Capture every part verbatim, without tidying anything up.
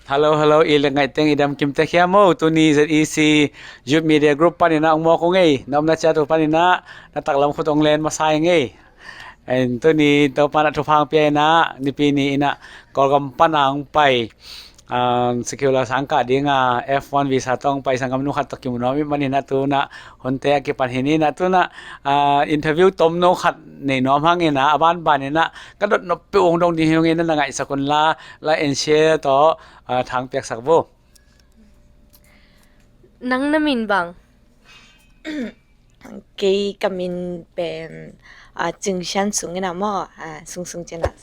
Hello, hello, i lek ngaih teng i dam kim tek hiam maw? Tuni Z E C Youth Media Group panin ah ong mawk ung ei. Na omna ciat uh panin ah na taklam khut ong len masa ing ei. En, tuni Topa'n ah thupha ong pia in ah, Nipi ni in ah Kawlgam pan ah ong pai, ah, secular sang kah ding a F one visa tawh ong pai sanggamnu khat tawh kimu nuam ih manin ah tu-in ah hunte a kipan hi ni in ah tu-in ah, ah, interview tomno khat nei nuam hang in ah, a banban in ah ka dot nop peuh ong dong ding hi ung ei, na na ngaihsak un la, like and share tawh, ah, thang piaksak vo. Nang na min bang? Kei ka min pen, ah, Cing Sian Sung in ah maw, ah, Sung Sung ci-in ah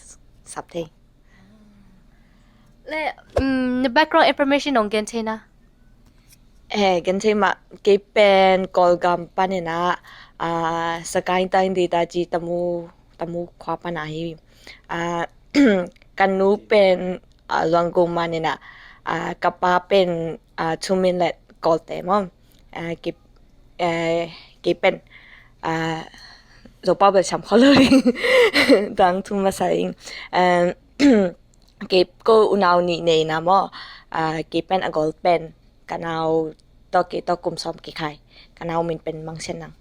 sap thei. Le, mm, na background information ong gen thei na? Eh, gen thei mah, kei pen Kawlgam panin ah, ah, Sagaing Taing Deita ci Tamu, Tamu khua pan ah hi. Ah, ka nu pen, ah, Luang Gung man in ah, ah, ka pa pen, ah, Thu Min Let Kawlte maw. Ah, kei, eh, kei pen, ah, Zopau bel sam khol lo ding. Dang thu masa ing. Ah, kei ko unau nih nei in ah maw. Ah, kei pen a gol pen. Ka nau tawh kei tawh kum sawm kikhai. Ka nau min pen Mang Sian Nang.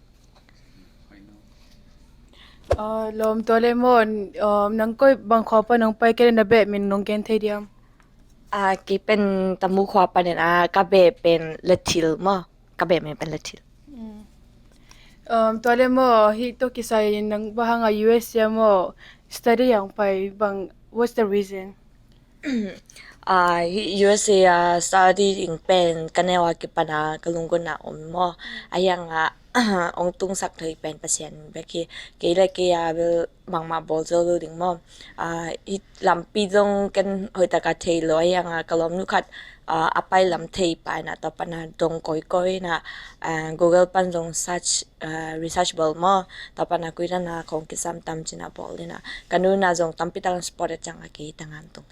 Ah, lawm, tua le maw, ah, nang koi bang khua pan ong pai, kei le na beh min nong gen thei diam? Ah, kei pen Tamu khua panin ah, ka beh pen Lathil maw. Ka beh min pen Lathil. Mm. Um, tua le maw, hih tawh kisai nang bang hang a U S A maw, study ong pai bang, what's the reason? Ah, hih U S A a study ding pen ka neu a kipan ah ka lunggulhna om maw. Ahih hang ah ong tungsak thei pen Pasian bek hi. Kei le kei a bel bangmah bawl zo lo ding maw. Ah, hih lampi zong ken hoihtak a thei lo, ahih hang ah ka lawmnu khat, ah, a pai lam thei pah in ah, tua pan ah dong kawikawi in ah, ah, Google pan zong search, ah, research bawl maw. Tua pan ah kuidan ah khong kisam tam ci-in ah bawl in ah, ka nu in ah zong tampi tak support a, ciang ah kei tangah tung.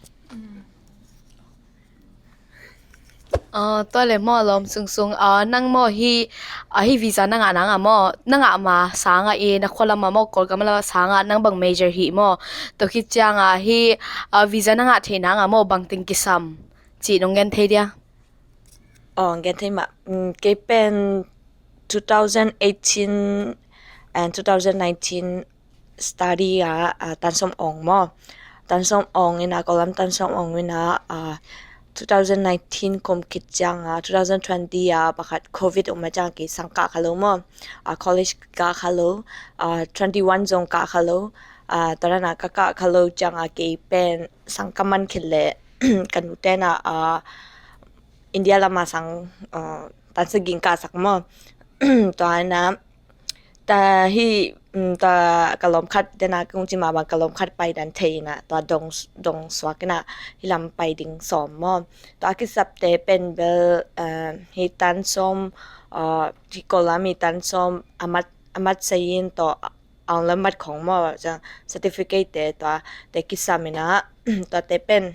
Ah, tua le maw, lawm Sung Sung, ah, nang maw hih, ah, hih visa na ngah nang ah maw, na ngah ma sang ah i na khua lam ah maw, Kawlgam lam ah sang ah nang bang major hi maw? Tua khit ciang ah hih, ah, visa na ngah theih nang ah maw, bangteng kisam cih nong gen thei dia? Oh, gen thei mah. Mm, kei pen two thousand eighteen and two thousand nineteen study ah, ah, Tan Sawm Aung maw. Tan Sawm Aung in ah, Kawlgam Tan Sawm Aung in ah, ah, two thousand nineteen kum khit ciang ah, two thousand twenty ah, pakhat covid om a ciang kei sang kah kha lo maw. Ah, college kah kha lo, ah, twenty one zong kah kha lo. Ah, tua dan ah ka kah kha lo ciang ah kei pen sang ka man khit leh ka nu ten ah, ah, India lam ah sang, ah, tan sagih kah sak maw. Tua in ah, tua hih, um, tua ka lawm khat ten ah kong ci mah bang, ka lawm khat pai dan thei in ah, tua dong, dong suak in ah hih lam pai ding sawm maw. Tua a kisapte pen bel, ah, hih Tan Sawm, ah, hih Kawlgam ah Tan Sawm a mat, a mat sayin tawh a ong lam mat khong maw, ciang certificate te, tuate kisam in ah, tuate pen,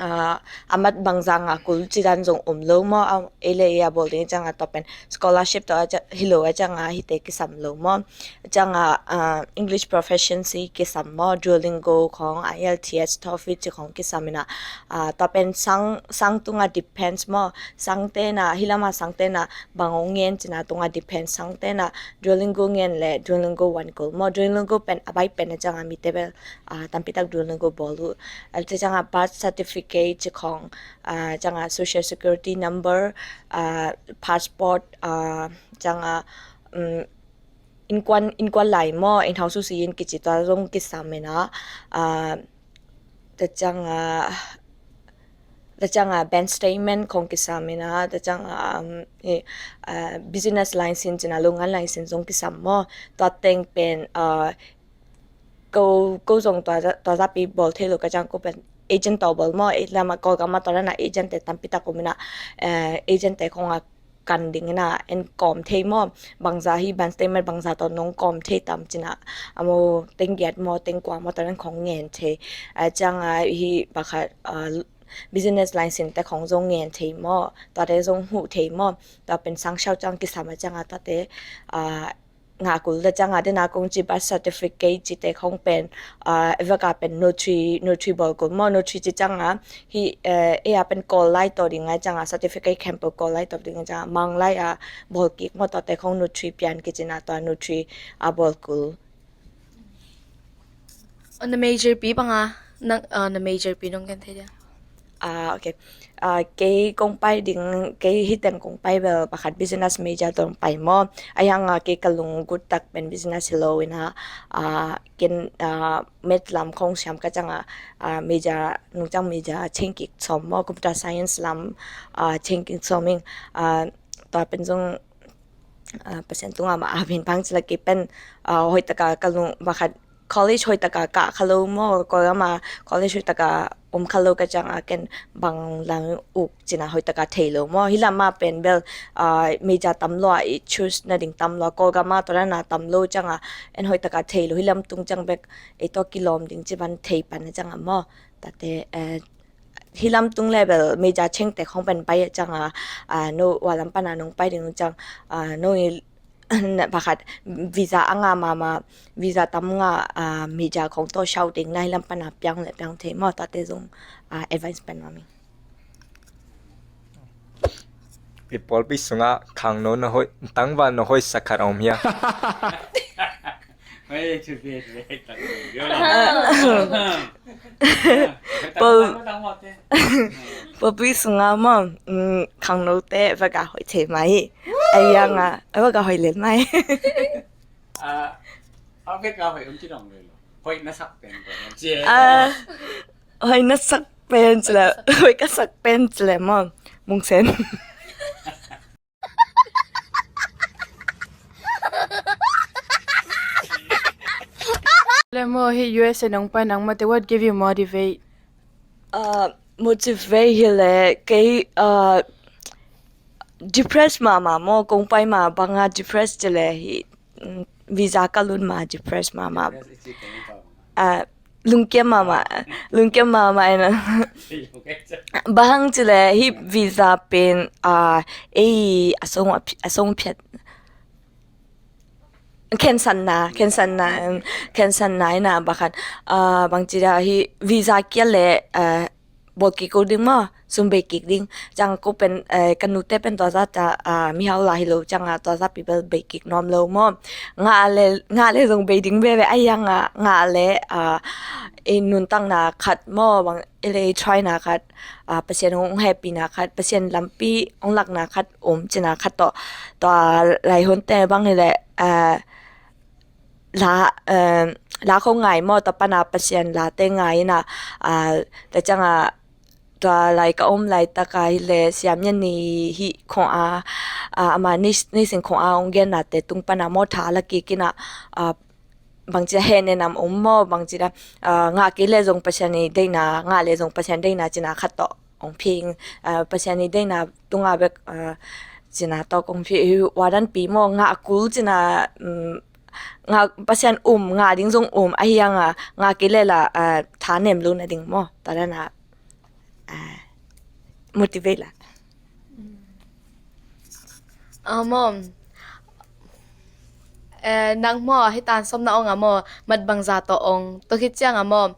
ah, a mat bangzah ngah kul ci dan zong om lo maw, a, ei le ei a bawl ding ciang ah tua pen scholarship tawh a ciang, hi lo a ciang ah hihte kisam lo maw. Ciang ah, ah, English proficiency kisam maw, Duolingo khong, I E L T S, TOEFL ci khong kisam in ah, ah, tua pen sang, sang tung ah depends maw, sang ten ah, hih lam ah sang ten ah bang ong ngen ci na tung ah depends, sang ten ah Duolingo ngen leh Duolingo one goal maw. Duolingo pen a bai pen a ciang ah mite bel, ah, tampi tak Duolingo bawl uh. A ciang ah birth certificate ci khong, ah, ciang ah social security number, ah, passport, ah, ciang ah, um, innkuan, innkuan lai maw, in hau susi in kici tua zong kisam in ah, ah, tua ciang ah, tua ciang ah bank statement khong kisam in ah, tua ciang ah, um, eh, ah, business license ci na, longan license zong kisam maw. Tua teng pen, ah, ko, ko zong tua, tua zahpi bawl thei lo ka ciang ko pen agent tawh bawl maw, ei lam ah Kawlgam ah tua dan ah agent te tampi tak om in ah, eh, agent te khong ah kan ding in ah en kawm thei maw, bangzah hih bank statement bangzah tawh nong kawm thei tam ci na, a maw teng giat maw, teng kua maw, tua dan khong ngen thei. Ah, ciang ah hih pakhat, ah, business license te khong zong ngen thei maw, tuate zong huh thei maw, tua pen sang siau ciang kisam a ciang ah tuate, ah, ngah kul ta ciang a, dena kong ci birth certificate cite khong pen, ah, ei vak a pen notary, notary bawl kul maw, notary ci ciang a, hi, eh, ei a pen kawl lai tawh ding a ciang a, certificate khempeuh kawl lai tawh ding a ciang a, Mang lai a bawl kik maw, tuate khong notary pian kici na, tua notary a bawl kul. Na major pi bang a, nang, ah, na major pi nong gen thei dia? Ah, ok. Ah, kei kong pai ding, kei hih teng kong pai bel pakhat business major tawh pai maw. Ahi hang a kei ka lunggut tak pen business hi lo in a, ah, ken, ah, math lam khong siam ka ciang a, ah, major, nung ciang major cheng kik sawm maw, computer science lam, ah, cheng kik sawm ing, ah, tua pen zong, ah, Pasian tungah mah a pen bang ci la kei pen, ah, hoih taka ka lung, pakhat college hoih taka kah kha lo maw, Kawlgam a college hoih taka om kha lo ka ciang a ken bang lam uk ci na hoih taka thei lo maw. Hih lam a pen bel, ah, major tam lua, i choose na ding tam lua, Kawlgam a tua dan a tam lo ciang a en hoih taka thei lo, hih lam tung ciang bek ei tawh kilawm ding ci ban thei pan a ciang a maw. Tate, eh, hih lam tung le bel major cheng te khong pen pai a ciang a, ah, no ua lam pan a nong pai ding ciang, ah, no i pakhat visa a ngah mahmah, visa tam ngah, ah, major khong tawh shout ding na, hih lam pan a piang le piang thei maw, tate zong, ah, advice pen mami. I pawlpi sungah khangno na hoih, tangval na hoih sak khat a om hia? Pawl, pawlpi sungah maw, mm, khangnote vaka hoih thei mai. Ahi hang a, vaka hoih len mai. Ah, a vaka hoih om ci dong le lo. Hoih na sak pen ko. Ah, hoih na sak pen ci le, hoih ka sak pen ci le maw, Mungsen. Le maw, hih U S A nong pai nang mate, what give you motivate? Uh, motivate hi le kei, uh, depressed mahmah maw, kong pai mah bang a depressed ci le hih, mm, visa ka lut mah depressed mahmah. Ah, lungkiam mahmah, lungkiam mahmah ina. Bang hang ci le hih visa pen, ah, ei a song a phi-, a song phiat. Khensanna, khensanna, em, khensanna ina pakhat, ah, bang ci da hih visa kia le, ah, bawl kik ko ding maw, sum bei kik ding. Ciang ko pen, eh, ka nute pen tua zah ta, ah, mihau la hi lo, ciang a tua zah pi bel bei kik nuam lo maw. Ngah le, ngah le zong bei ding veve, ahi hang a ngah le, ah, i nuntakna khat maw, bang i le i try na khat, ah, Pasian hong hehpihna khat, Pasian lampi hong lakna khat om cina khat tawh. Tua lai hunte bang hi le, ah, la, eh, la khong ngai maw, tua pan a Pasian late ngai ina, ah, tua ciang a tua lai ka om laitak a hi le Siam Nyan Ni hih khong a, ah, ama ni, ni sing khong a hong gen nate tung pan a maw tha la kik ina, ah, bang ci da hehnem om maw, bang ci da, ah, ngah kei le zong Pasian i deihna, ngah le zong Pasian deihna cina khat tawh hong phing, ah, Pasian i deihna tunga bek, ah, cina tawh hong phing, hi wadan pi maw, ngah kul cina, mm, ngah Pasian um, ngah ding zong um, ahi hang a, ngah kei le la, ah, tha nem lo na ding maw, tua dan a, ah, motivate la. Ah, maw. Eh, nang maw, hih tan sawm na ong a maw, mat bangza tawh ong. Tua khit ciang a maw,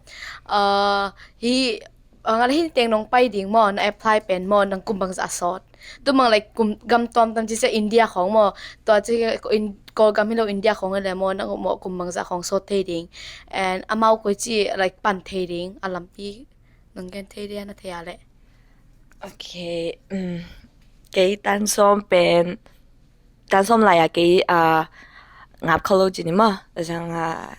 ah, hih, ah, nga le hih teng nong pai ding maw, na apply pen maw, nang kum bangza a sawt. Tu mang like kum gam tuamtuam ci sia India khong maw. Tua ci in, Kawlgam hi lo India khong hi le maw, nang maw kum bangza khong sawt thei ding. And amau koi ci like pan thei ding, a lampi. Nong gen thei dia na thei a leh. Ok, um, kei tan sawm pen, tan sawm lai a kei, ah, ngap kho lo ci ni maw. Tua ciang, ah,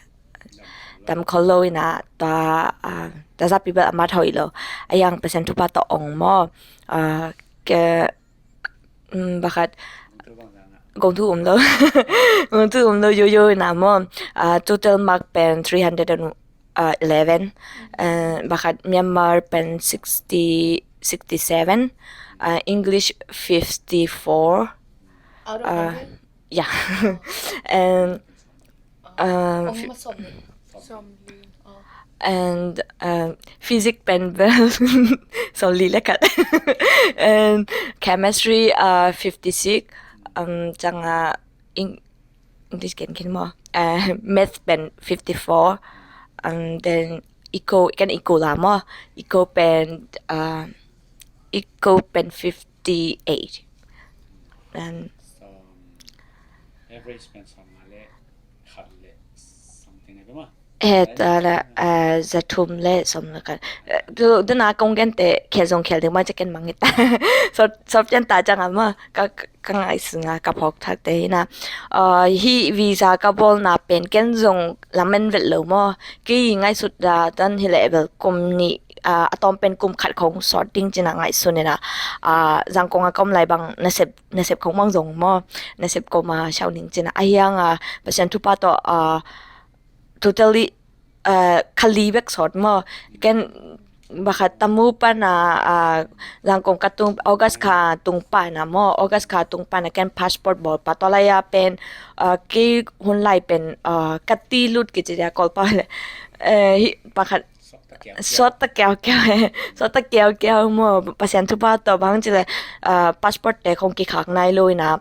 tam kho lo ina tua, ah, tua zah pi bel a mat hoih lo. Ahi hang Pasian thupha tawh ong maw. Ah, ke, um, pakhat, gong thu um lo. Gong thu um lo yoyo ina maw. Ah, total mark pen three hundred and, ah, eleven. Ah, pakhat Myanmar pen sixty, sixty-seven. Ah, English fifty-four. Out of hundred? Yeah. And, ah, and, ah, physics pen bel sawmli le khat. And chemistry, ah, fifty-six. Um, ciang a, in, English ken khin maw. Uh, math pen fifty-four, and then eco, ken eco la maw. Eco pen, uh, eco pen fifty-eight. And Som, average pen som nga le khat le something le maw. Eh, ta la, eh, za thum le som le khat. Eh, tu, tu na kong gen te khel zong khel ding ma ca ken mangit. So, so pian ta cang a ma, ka, ka, ka ngaihsun a, ka phawk thak te hi na. Eh, hi visa ka bawlna pen ken zong lamen vet lo maw. Kei ngaihsut da tan hi le bel kum nih, ah, a tawm pen kum khat khong sawt ding cina ngaihsun ina. Ah, Zangkong a ka om lai bang nasep, nasep khong bang zong maw. Nasep koma siau ning cina. A hiang a, Pasian thupha tawh, ah, totally, eh, kha li bek sawt maw. Ken bakhat Tamu pana, ah, Zangkong ka tung, August kha tung pana maw, August kha tung pana ken passport bawl pa tua lai a pen, ah, kei hun lai pen, ah, ka ti lut kici dia Kawlpau le, eh, hi bakhat Sawt ta kiau kiau. Sawt ta kiau kiau, eh. Sawt ta kiau kiau maw, Pasian thupha tawh bang ci le, ah, passport te khong kikhak nai lo ina,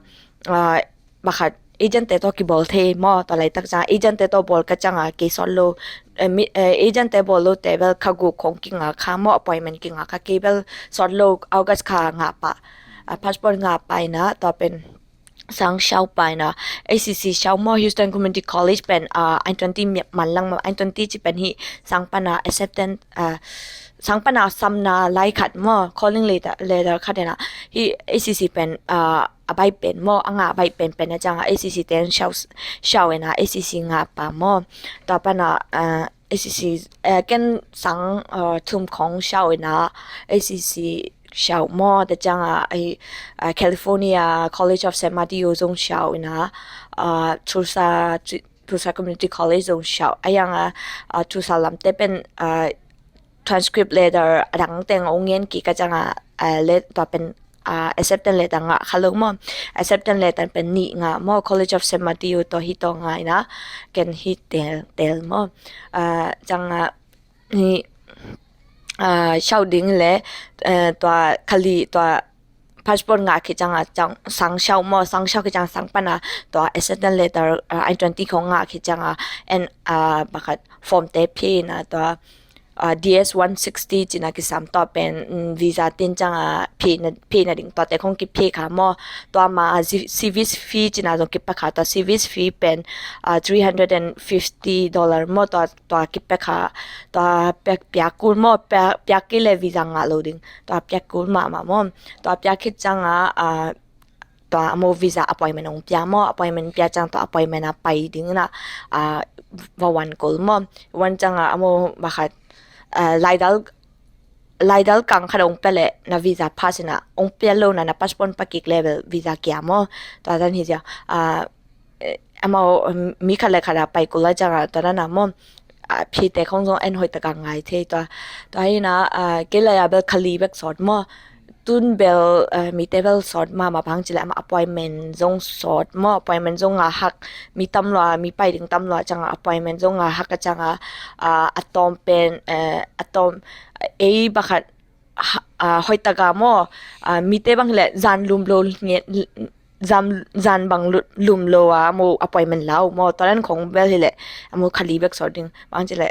ah, bakhat agent te tawh kibawl thei maw, tua laitak ciang agent te tawh bawl ka ciang a kei sawt lo, eh, mi, eh, agent te bawl lo te bel kha guk khong kinga kha maw, appointment kinga kha, kei bel sawt lo, August kha nga pa, ah, passport nga pa ina, tua pen sang siau pa ina, A C C siau maw, Houston Community College pen, ah, I twenty mi-, man lang maw, I twenty ci pen hi sang pana acceptance, ah, sang pana samna lai khat maw, calling letter, letter khat ina, hi A C C pen, ah, a bai pen maw, a nga bai pen pen a ciang a A C C ten siau, siau ina, A C C nga pa maw, tua pana, ah, A C C, eh, ken sang, eh, thum khong siau ina, A C C siau maw, ta ciang a, ai, eh, California College of San Mateo zong siau ina, ah, Tulsa, Tulsa Community College zong siau. A hiang a, ah, Tulsa lam te pen, ah, transcript letter a dang teng ong ngen kik ka ciang a, ah, le, tua pen, ah, acceptance letter nga kha lo maw. Acceptance letter pen nih nga maw, College of San Mateo tawh hi tawh nga ina, ken hi tel, tel maw. Ah, ciang a, ni, ah, siau ding le, eh, tua kha li, tua passport nga khit ciang a, ciang sang siau maw, sang siau khit ciang sang pana, tua acceptance letter, ah, I twenty khong nga khit ciang a, and, ah, bakhat form te phi na tua, ah, D S one sixty cina kisam tua pen, mm, visa tin ciang a phi na, phi na ding tua te khong kiphi kha maw, tua ma, ah, zi-, service fee cina zong kipha kha, tua service fee pen, ah, three hundred and fifty dollar maw, tua, tua kipha kha, tua piak, piak kul maw, piak, piak kei le visa nga lo ding, tua piak kul mahmah maw, tua piak khit ciang a, ah, tua a maw visa appointment ong pia maw, appointment pia ciang tua appointment a pai ding ina, ah, va wan kul maw, wan ciang a a maw bakhat, ah, laidal, laidal kang khat ong pia le na visa pass ina, ong pia lo na na passport pakik level visa kia maw, tua dan hi zia, ah, eh, a maw, um, mi khat le khat a pai kul a ciang a tua dan a maw, ah, phi te khong zong en hoih taka ngai thei tua, tua hi na, ah, kei lai a bel kha li bek sawt maw, tun bel, eh, mi te bel sawt mahmah bang ci le ama appointment zong sawt maw, appointment zong nga hak, mi tam lua, mi pai ding tam lua ciang a appointment zong nga hak a ciang a, ah, a tawm pen, eh, a tawm, ei bakhat, ha, ah, hoih taka maw, ah, mi te bang hi le zan lum lo nge, zan, zan bang lu-, lum lo a maw appointment lau maw, tua dan khong bel hi le a maw kha li bek sawt ding bang ci le,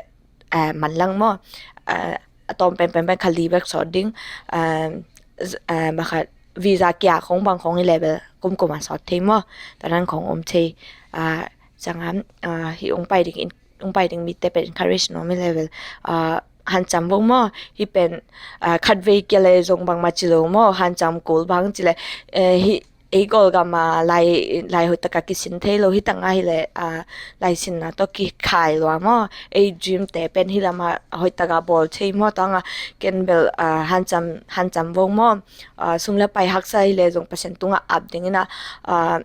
eh, man lang maw, eh, a tawm pen pen pen kha li bek sawt ding, eh, z-, eh, bakhat visa kia khong bang khong hi le bel kum kum a sawt thei maw, tua dan khong om thei, ah, ciang a, ah, hi ong pai ding in, ong pai ding mi te pen encourage nuam hi le bel, ah, hanciam vo maw, hi pen, ah, khat vei kia le zong bang ma ci lo maw, hanciam kul bang ci le, eh, hi, ei Kawlgam a lai, lai hoih taka kisin thei lo, hi tang a hi le, ah, lai sinna tawh kikhai lua maw, ei dream te pen hi lam a hoih taka bawl thei maw, tua nga ken bel, ah, hanciam, hanciam vo maw, ah, sum le pai haksa hi le zong Pasian tunga ap ding ina, ah,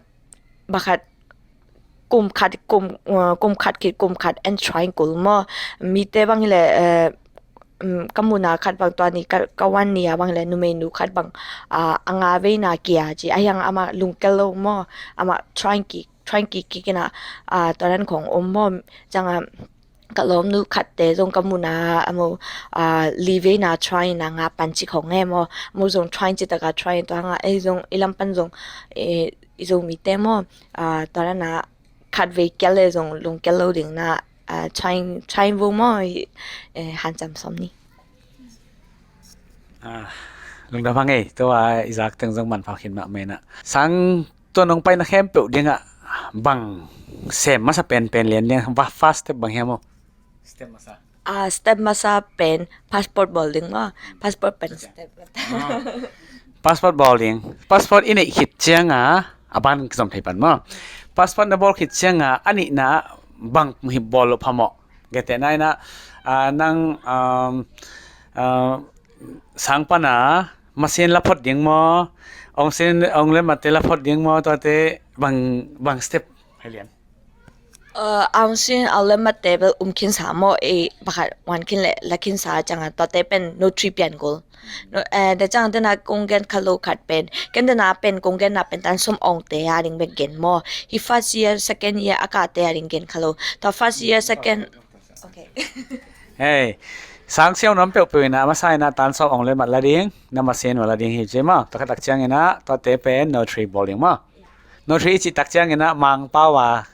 bakhat kum khat, kum, uh, kum khat khit kum khat en trying kul maw. Mi te bang hi le, eh, um, ka muna khat bang tua ni ka, ka wan ni a bang hi le numei nu khat bang, ah, a nga veina kia ci. A hiang ama lungkel lo maw. Ama trying kik, trying kik kik ina, ah, tua dan khong om maw. Ciang a, ka lawmnu khat te zong ka muna a maw, ah, li veina trying na nga pan ci khong e maw. Maw zong trying ci taka trying tua nga, ei zong, i lam pan zong, eh, i Zomi te maw, ah, tua dan a Khatvei kial le zong lungkial lo ding na, ah, trying, trying vo maw, eh, hanciam sawm ni. Ah, lungdam hang ei, tua i zak teng zong manpha khin mahmah ina. Sang tua nong paina khempeuh dingah bang sem masa penpen lian ding, va first step bang hiam aw? Step masa. Ah, step masa pen passport bawl ding maw. Passport pen step. Ah. Passport bawl ding. Passport i neih khit cianga a ban kizom thei pan maw. Passport na bawl khit cianga a nihna bang hi bawl loh phamawh. Gentehna ina, ah, nang, um, ah, sang pana masin la phot ding maw, ong sin ong le mate la phot ding maw, tuate bang, bang step hei lian? Uh, ong sin ong le mate bel um khinsa maw, ei pakhat wan khin le la khinsa cianga tuate pen notary pian gol. No, eh, de ciang dena kong gen kha lo khat pen, ken dena pen kong genna pen tan sawm ong te a ding bek gen maw. Hi first year, second year a kate a ding gen kha lo. Tua first year, second. Okay. Hei, sang siau nuam peuhpeuh ina, a masa ina tan sawm ong le mat la ding, na masin va la ding hi ci maw. Tua khat tak ciang ina, tuate pen notary bawl ding maw. Notary i cih tak ciang ina, Mangpau a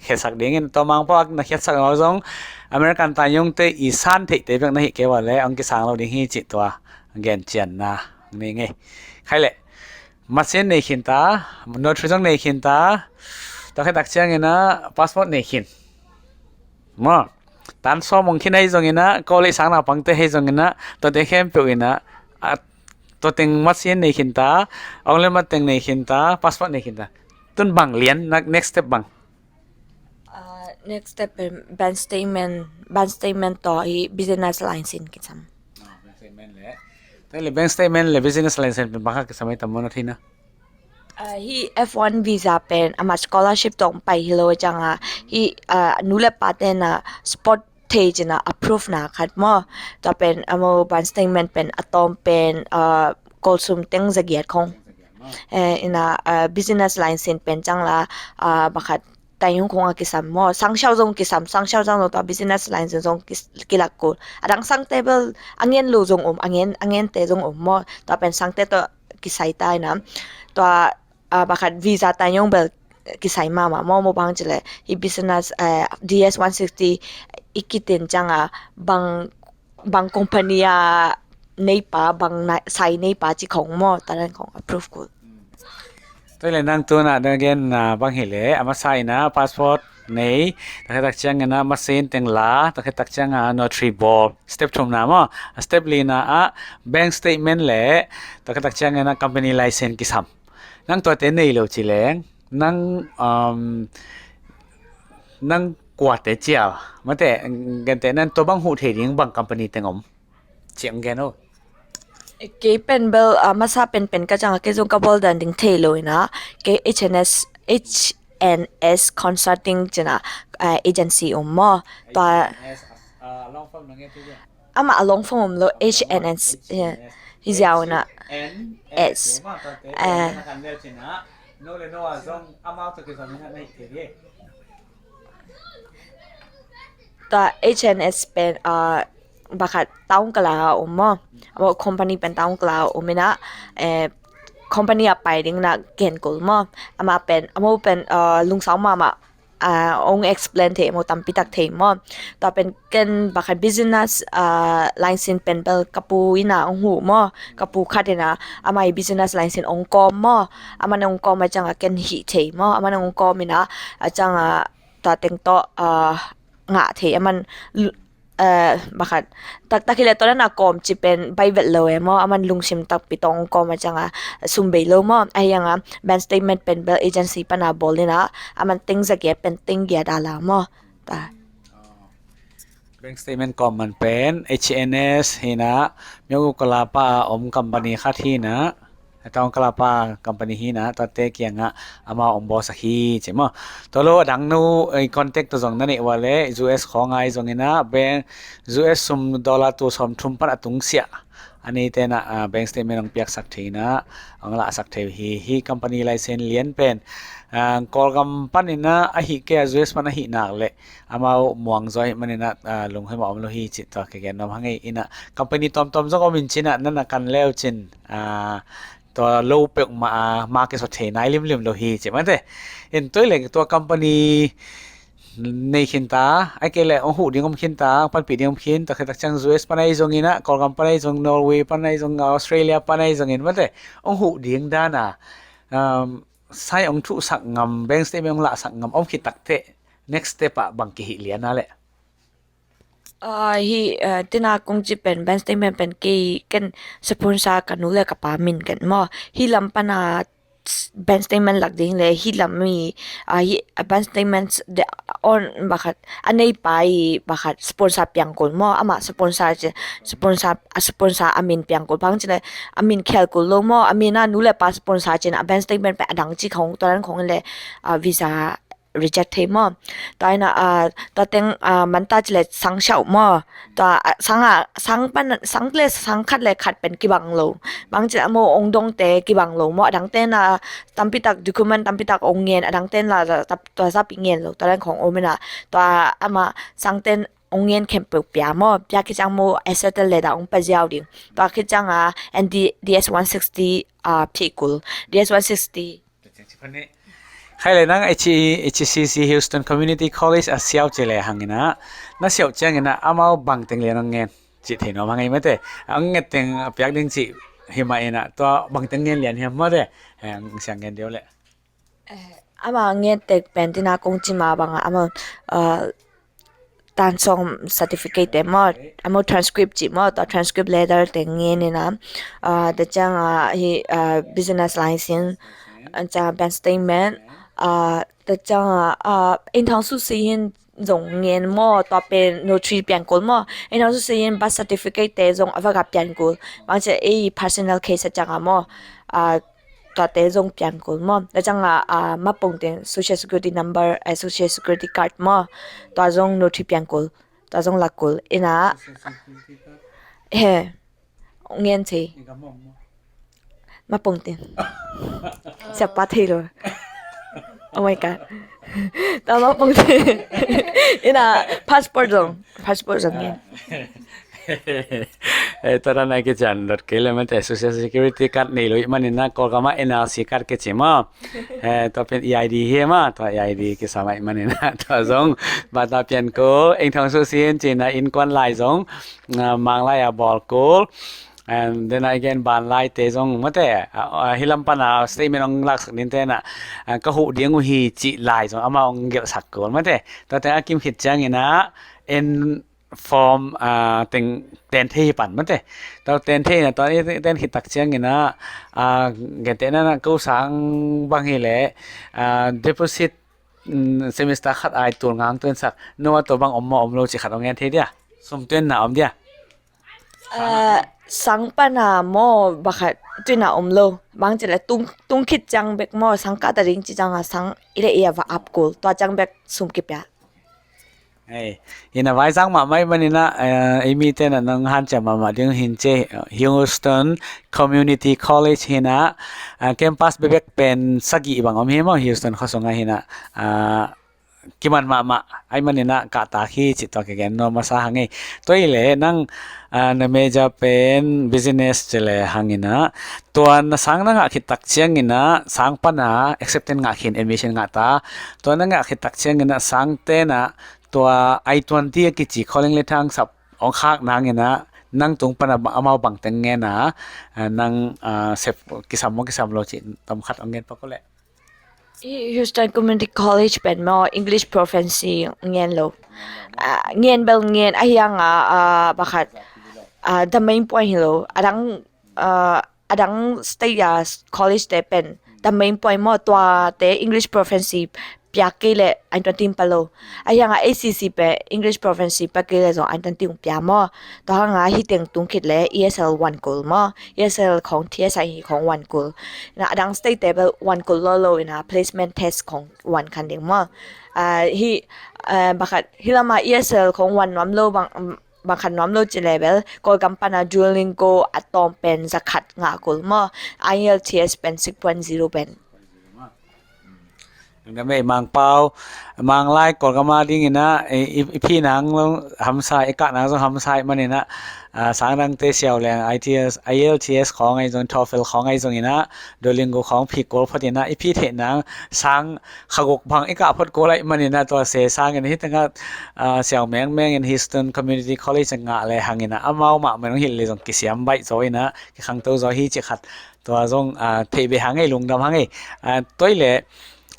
khiatsak dingin, tua Mangpau a na khiatsak lo zong American tanyungte i san theihte bek na hi kei ua le, ong kisang lo ding hi cih tua gen cianna ni ngei. Khai le, masin nei khin ta, notary zong nei khin ta, tua khat tak ciang ina passport nei khin. Maw, tan sawm ong khin ahi zong ina, ko le sang naupangte ahi zong ina, tuate khempeuh ina, a, tua teng masin nei khin ta, ong le mat teng nei khin ta, passport nei khin ta. Tun bang lian, na, next step bang? Ah, next step pen bank statement, bank statement tawh hi business license kisam. Ah, bank statement le. Tua le bank statement le business license pen bang khat kisam ahi tam maw na theihna? Ah, hi F one visa pen amah scholarship tawh pai hi lo cianga, hi, ah, nu le pa tena spot thei cina approve na khat maw. Tua pen amau bank statement pen a tawm pen, ah, kol sum teng zagiat khong. Eh, ina, ah, business license pen ciang la, ah, pakhat taiyung khong a kisam maw. Sang siau zong kisam, sang siau zong zong tua business license zong kis-, kilak kul. A dang sangte bel a ngen lo zong om, a ngen, a ngente zong om maw. Tua pen sangte tawh kisai ta ina. Tua, ah, pakhat visa taiyung bel kisai mahmah maw, maw bang ci le. Hi business, eh, D S one sixty i kitin cianga bang, bang company a neipa, bang na, sai neipa ci khong maw, tua dan khong approve kul. Tua le nang tuna dang gen na bang hi le, a masa ina passport nei, tua khat tak ciang ina masin teng la, tua khat tak cianga notary bawl, step thumna maw, step lina a bank statement le, tua khat tak ciang ina company license kisam. Nang tuate nei lo ci leng, nang, um, nang kuate cial, mate, gentehna tua bang huh thei ding bang company teng om. Ciang gen o. Kei pen bel, ah, masa penpen ka cianga kei zong ka bawl dan ding thei lo ina, kei H and S, H and S Consulting cina, ah, agency om maw. Tua H and S, ah, long form na ngen thei dia. Amah a long form om lo, H and S, eh, hi ziau na. H and S. S. Mah tua te, eh, na kan lel cina, no le no a zong amau tua kizom ina nei thei dia. Tua H and S pen, ah, pakhat Taung Kala om maw. Amau company pen Taung Kala om ina, eh, company a pai ding na gen kul maw. Amah pen, amau pen, ah, lungsau mahmah, ah, ong explain thei maw, tampi tak thei maw. Tua pen ken pakhat business, ah, license pen bel ka pu ina ong huh maw. Ka pu khat ina, amah i business license ong kawm maw. Amah na ong kawm a cianga ken hih thei maw. Amah na ong kawm ina, a cianga tua teng tawh, ah, ngah thei, aman lu-, eh, pakhat taktak hi le tua dan a kawm ci pen bai vet lo e maw, aman lungsim takpi tawh ong kawm a cianga sum bei lo maw, ahi hanga bank statement pen bel agency pana bawl ina, aman teng zagiat pen teng giat a la maw. Ta. Bank statement kawm man pen H and S hi ina, Myauk Kalapa a om company khat hi ina, Taung Kalapa company hi ina, tuate kiangah amau ong bawlsak hi ci maw. Tua lo a dang no, eh, contact tawh zong na neih ua le, U S khawng a i zong ina, bank, U S sum dollar tul sawmthum pan a tungsiah a neite na, ah, bank statement ong piaksak thei ina, ong lahsak thei uh hi. Hi company license lian pen, ah, Kawlgam pan ina, ahih kei a U S pan ahih nak le, amau muang zaw ahih man ina, ah, lunghimawh om lo hi cih tua ka gen nuam hang ei ina. Company tuamtuam zong om in cina, na na kan leu cin, ah, tua lo peuhmah a ma kisawt thei nai limlim lo hi ci mate. In tua i leng tua company nei khinta, ai kei le ong huh ding om khinta, ong panpih ding om khin, tua khit tak ciang U S pan ai zongin ah, Kawlgam pan ai zong, Norway pan ai zong, Australia pan ai zongin mate, ong huh ding dan a, um, sai ong thuhsak ngam, bank statement ong lahsak ngam om khit tak teh, next step ah bang kihih lian a leh? Ah, hi, ah, tina kong ci pen bank statement pen kei ken sponsor ka nu le ka pa min ken maw. Hi lam pan a bank statement lak ding le hi lam mi, ah, hi, ah, bank statement de on bakhat a nei pa i bakhat sponsor piang kul maw. Ama sponsor ci, sponsor, a sponsor a min piang kul. Bang ci le a min khel kul lo maw. A min a nu le pa sponsor ci na a bank statement pen a dang ci khong, tua dan khong le, ah, visa reject thei maw. Tua ina, ah, tua teng, ah, manta ci le sang siau maw. Tua, ah, sang a, sang pan, sang le sang khat le khat pen kibang lo. Bang ci le a mo ong dong te kibang lo maw. A dang ten a tampi tak document tampi tak ong ngen, a dang ten la tap-, tua zapi ngen lo. Tua dan khong om ina. Tua ama sang ten ong ngen khempeuh pia maw. Pia khit ciang maw, asset le da ong pa ziau ding. Tua khit ciang a, and D-, D S one sixty, ah, phi kul. D S one sixty. Khai le nang H-, H C C Houston Community College a siau ci le hang ina, na siau ciang ina amau bang teng le nang ngen ci thei nuam hang ei mate. Ang nget teng a piak ding ci hi mah ina, tua bang teng ngen lian hiam mate. Ang siang ngen deuh le. Eh, ama ngen tek pen tina kong ci ma bang a, ama, ah, tan sawm certificate te maw, a maw transcript ci maw, tua transcript letter te ngen ina, ah, tua ciang a hi, ah, business license, a ciang bank statement, ah, tua ciang a, ah, in thang su si hin zong ngen maw, tua pen notary pian kul maw, in thang su si hin birth certificate te zong a va ga pian kul, bang ci ei personal case a ciang a maw, ah, tuate zong pian kul maw. Tua ciang a, ah, mapung teng social security number, eh, social security card maw. Tua zong notary pian kul. Tua zong lak kul. Ina, he, ngen thei. Mapung teng. Siapa thei lo. Oh my God. Tua mapung teng. Ina, passport zong. Passport zong ngen. Eh, tua dan a kician dot kei le mate social security card nei lo i hih manin a Kawlgam ah N R C card kici maw. Eh, tua pen E I D hi maw, tua E I D kisam a i hih manin a tua zong bata pian kul, eng thong su sin cina innkuan lai zong, ah, Mang lai a bawl kul. And then again, ban lai te zong mate, ah, ah, hi lam pan a statement ong laksak nin te na, ah, ka huh ding uh hi ci lai zong ama ong gelhsak kul mate. Tua te a kim khit ciangin a en form, ah, teng ten thei hi pan mate. Tua ten thei na tua ten khit tak ciangin a, ah, gente na na ko sang bang hi le, ah, deposit, mm, semester khat ai tul ngang tuan sak. No a tua bang om maw om lo ci khat ong ngen thei dia. Sum tuan na om dia. Ah, sang pan a maw bakhat tuan na om lo. Bang ci le tung, tung khit ciang bek maw sang ka ta ding ci ciang a sang i le i a va ap kul. Tua ciang bek sum kipia. Ei, ina vaizang mahmah i hih manin a, eh, ei mite na nong hanciam mahmah ding hin ci, Houston Community College hi na, ah, campus bebek pen sagih bang om hi maw Houston khuasung ah hi na, ah, kiman mahmah, a hih manin a kahtak hi ci tua kigen nuam masa hang ei. Tua i le nang, ah, na major pen business ci le hangin a, tua na sang na ngah khit tak ciangin a, sang pan a acceptance ngah khin, admission ngah ta. Tua na ngah khit tak ciangin a, sang ten a, tua I twenty a kici calling letter ong sap ong khak nangin a, nang tung pan a ba-, amau bang teng ngen a, ah, nang, ah, sep kisam maw kisam lo ci tom khat ong ngen pak uh le. I Houston Community College pen maw English proficiency ngen lo. Ah, ngen bel ngen a hiang a, ah, bakhat, ah, the main point hi lo. A dang, ah, a dang state a college te pen the main point maw tuate English proficiency piak kei le I twenty pa lo. A hiang a A C C pen English proficiency piak kei le zong I twenty ong pia maw. Tua hang a hi teng tung khit le E S L one kul maw. E S L khong T S I hi khong one kul. Na a dang state te bel one kul lo lo ina placement test khong one khan ding maw. Ah, hi, ah, bakhat hi lam a E S L khong one nuam lo bang, bang khat nuam lo ci le bel Kawlgam pan a Duolingo a tawm pen za khat ngah kul maw. I E L T S pen six point zero pen. Nang dam ei Mang Pau, Mang lai Kawlgam a dingin a, i, i, i phi nang zong hamsa, i kah nang zong hamsa i hih manin a, a, sang dangte siau leng I E L T S, I E L T S khawng ahi zong, TOEFL khawng ahi zong inah, Duolingo khawng phikol phot inah, i phih theih nang sang kha guk bang i kah phot kol ahih man inah, tua se sangin hih tengah, a, siau mengmeng in Houston Community College a ngah le hang inah, amau mahmah hong hilh le zong kisiam baih zaw inah, kikhangto zaw hi cih khat. Tua zong, a, theih beh hang ei, lungdam hang ei. A, tua i le,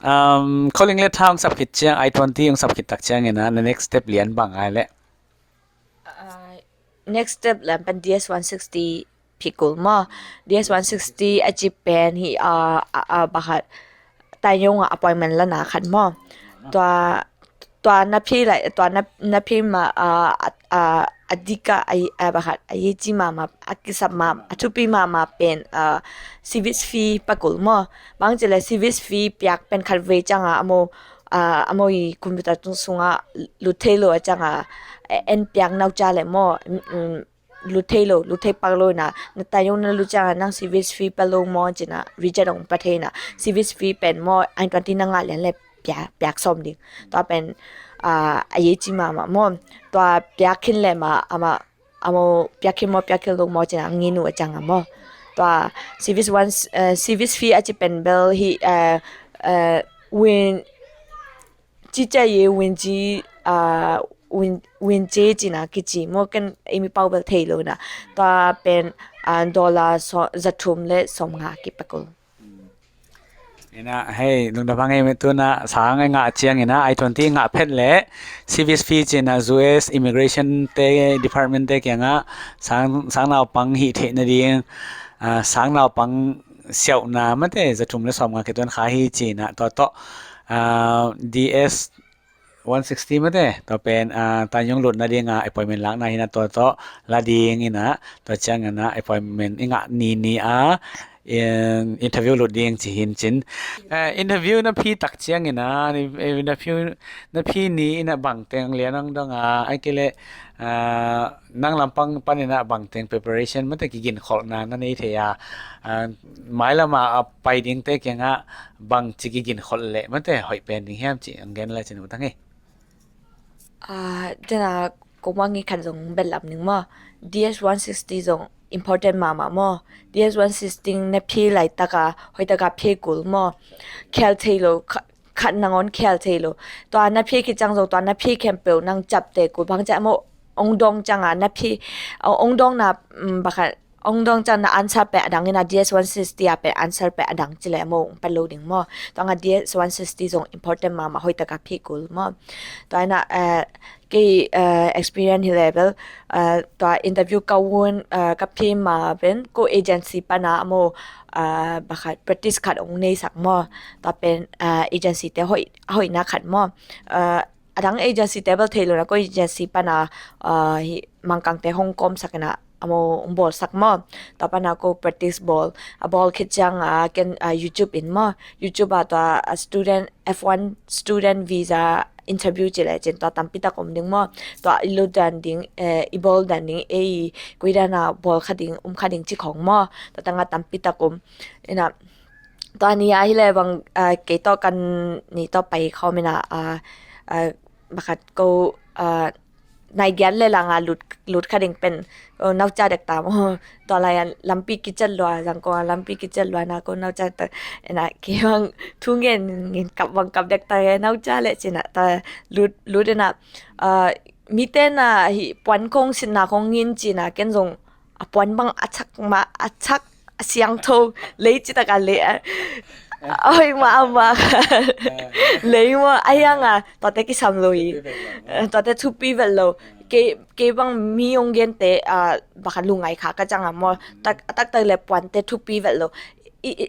um, calling letter hong sap khit ciang, I twenty hong sap khit tak ciang inah, na next step lian bang ai le? A, next step lian pen D S one sixty phikol maw. D S one sixty a ci pen hih, a, a, a, bang khat, Taiyong a appointment lana khat maw. Tua, tua na phih lai, tua na, na phih ma, a, a, a, a dik a, a, a, bang khat, a yei ci mahmah, a kisap mahmah, a thupi mahmah pen, a, service fee pakol maw. Bang ci le service fee piak pen khat vei ciang a, a maw, a, a maw i computer tung sung a lut thei lo a ciang a, e, en piak nau ca le maw, mm, mm, lut thei lo, lut thei pak lo inah, na Taiyong na lut ciang a nang service fee pa lo maw ci inah, reject hong pa thei inah, service fee pen maw, I twenty na ngah lian le piak, piak sawm ding. Tua pen, a, a yei ci mahmah maw, tua piak khin le mah, amah, a maw, piak khin maw, piak khin lo maw ci inah, ngin uh a ciang a maw. Tua service one, eh, service fee a ci pen bel hih, eh, eh, win, cicia ye win ci, a, win, win ci ci inah kici maw, ken ei mi pau bel thei lo inah. Tua pen, a, dollar so, za thum le sawm nga kipakol. Inah, hei, lungdam hang ei, tu inah sang i ngah ciang inah, I twenty ngah phet le, service fee ci inah U S immigration te, department te kiangah, sang, sang naupang hih theih nading, a, sang naupang siauhna mate, za thum le sawm nga kituan kha hi ci inah, tua tawh, a, D S one sixty mate, tua pen, a, Taiyong lut nading a appointment lakna hi inah, tua tawh la ding inah, tua ciang inah appointment i ngah ni ni a, in, interview lut ding ci hi in cin. Eh, interview na phih tak ciang inah, ni, eh, interview na phih ni inah bang teng lian hong dong a, ahih kei le, a, nang lampang pan inah bang teng preparation mate, kiginkholhna na nei thei a, a, mailam a, a pai dingte kiangah bang ci kiginkholh le mate hoih pen ding hiam ci hong gen le cin uh tang hi. A, dena ko mah ngi khat zong behlap ning maw. D S one sixty zong important mahmah maw. D S one sixty na phih laitak a, hoih tak a phikol maw. Khial thei lo, kha-, khat nangawn khial thei lo. Tua na phih khit ciang zong, tua na phih khempeuh nang ciapteh kul, bang ci a maw, hong dawng ciang a na phih, hong dawngna, mm, bang khat, hong dawng ciang na answer pen a dang inah, D S one sixty a pen answer pen a dang ci le maw, hong pai lo ding maw. Tua ngah D S one sixty zong important mahmah, hoih tak a phikol maw. Tua inah, eh, kei, eh, experience hi le bel, eh, tua interview ka un, eh, ka phih ma pen ko agency pan a maw, eh, bang khat practice khat hong neisak maw. Tua pen, eh, agency te hoih, hoihna khat maw. Eh, a dang agency te bel thei lo inah, ko agency pan a, eh, hih Mangkangte hong kawmsak inah, a maw hong bawlsak maw. Tua pan a ko practice bawl, a bawl khit ciang a, ken, a, YouTube in maw. YouTube a tua, a, student, F one student visa interview ci le cin, tua tampi tak om ding maw. Tua i lut dan ding, eh, i bawl dan ding, ei, koi dan a bawl kha ding, um kha ding ci khawng maw. Tua tang a tampi tak om. Inah, tua ni a hi le bang, a, kei tawh kan ni tawh pai khawm inah, a, a, bang khat ko, a, nai giat le lang a lut, lut kha ding pen, o, nauca dek ta maw. Tua lai a lampi kiciat lua, Zangkong a lampi kiciat lua na ko nauca ta, inah kei bang thu ngen, ngen kap bang kap dek ta, nauca le ci inah ta lut, lut inah, a, mite na hih puan khong sitna khong ngin ci inah, ken zong a puan bang a cak ma, a cak a siangtho, lei ci tak a lei a, a hoih mahmah. Lei maw, a hiang a, tuate kisam lo hi. Tuate thupi vet lo. Kei, kei bang mi hong gente, a, bang khat lungngai kha ka ciang a maw, tak, a taktak le puante thupi vet lo. I, i,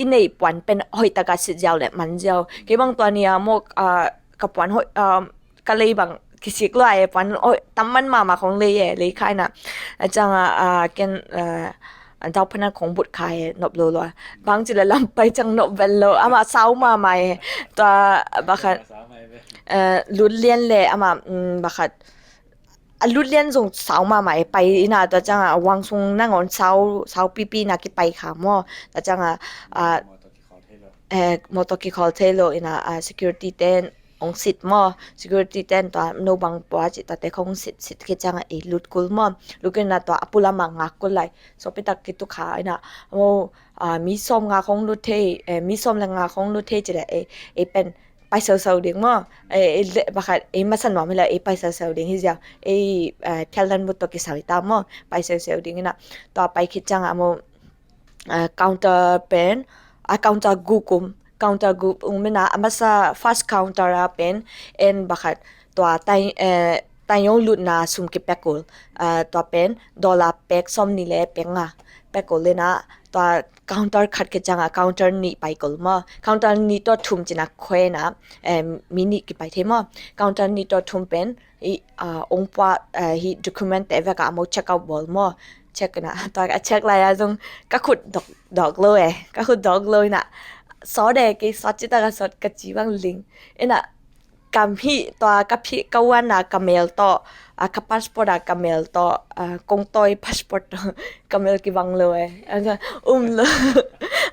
i nei puan pen hoih tak a sit ziau le man ziau. Kei bang tua ni a maw, a, ka puan hoih, a, ka lei bang kisik lua e, puan, oi, tam man mahmah khong lei e, lei kha inah. A ciang a, a, ken, a, a dau phanan khong but kha e, nop lo lua. Bang ci le lam pai ciang nop vet lo, amah sau mahmah e. Tua bang khat, a, lut lian le amah, mm, bang khat, a lut lian zong sau mahmah e, pai inah, tua ciang a, a wang sung nangawn sau, sau pipi inah kipai kha maw. Tua ciang a, a, eh, mawtaw kikhawl thei lo inah, a, security ten hong sit maw, security ten tua no bang pua cih tuate khong sit sit khit ciangah ei lut kul maw. Lut kul inah tua a pulamah ngak kul lai. Sawpitak kituk kha inah, maw, ah, mi sawm nga khong lut thei, eh, mi sawm le nga khong lut thei cileh ei, ei pen pai sausau ding maw. Ei, ei le pakhat ei masa nuam hileh ei pai sausau ding hi ziau. Ei, eh, thialdan mut tawh kisau hi ta maw. Pai sausau ding inah tua pai khit ciangah maw, ah, counter pen, ah, counter guk um, counter guk um inah a masa first counter ah pen en pakhat tua tai, eh, taiyong lutna sum kipek ul, ah, tua pen dollar pek sawm nih le pek nga pek ul inah tua counter khat khit ciangah counter nih pai kul maw. Counter nih tawh thum cinah khuena, eh, mi nih kipai thei maw. Counter nih tawh thum pen i, ah, ong pua, ah, hi document te vek ah maw check out bawl maw. Check inah tua a check lai ah zong ka khut dawk, dawk lo eh. Ka khut dawk lo inah sawt eh, kei sawt citak a sawt ka ci bang ling inah kam hih tua ka phih ka uan ah ka mel tawh, ah, ka passport ah ka mel tawh, ah, kong tawi passport tawh ka mel kibang lo eh. Asa, um lo.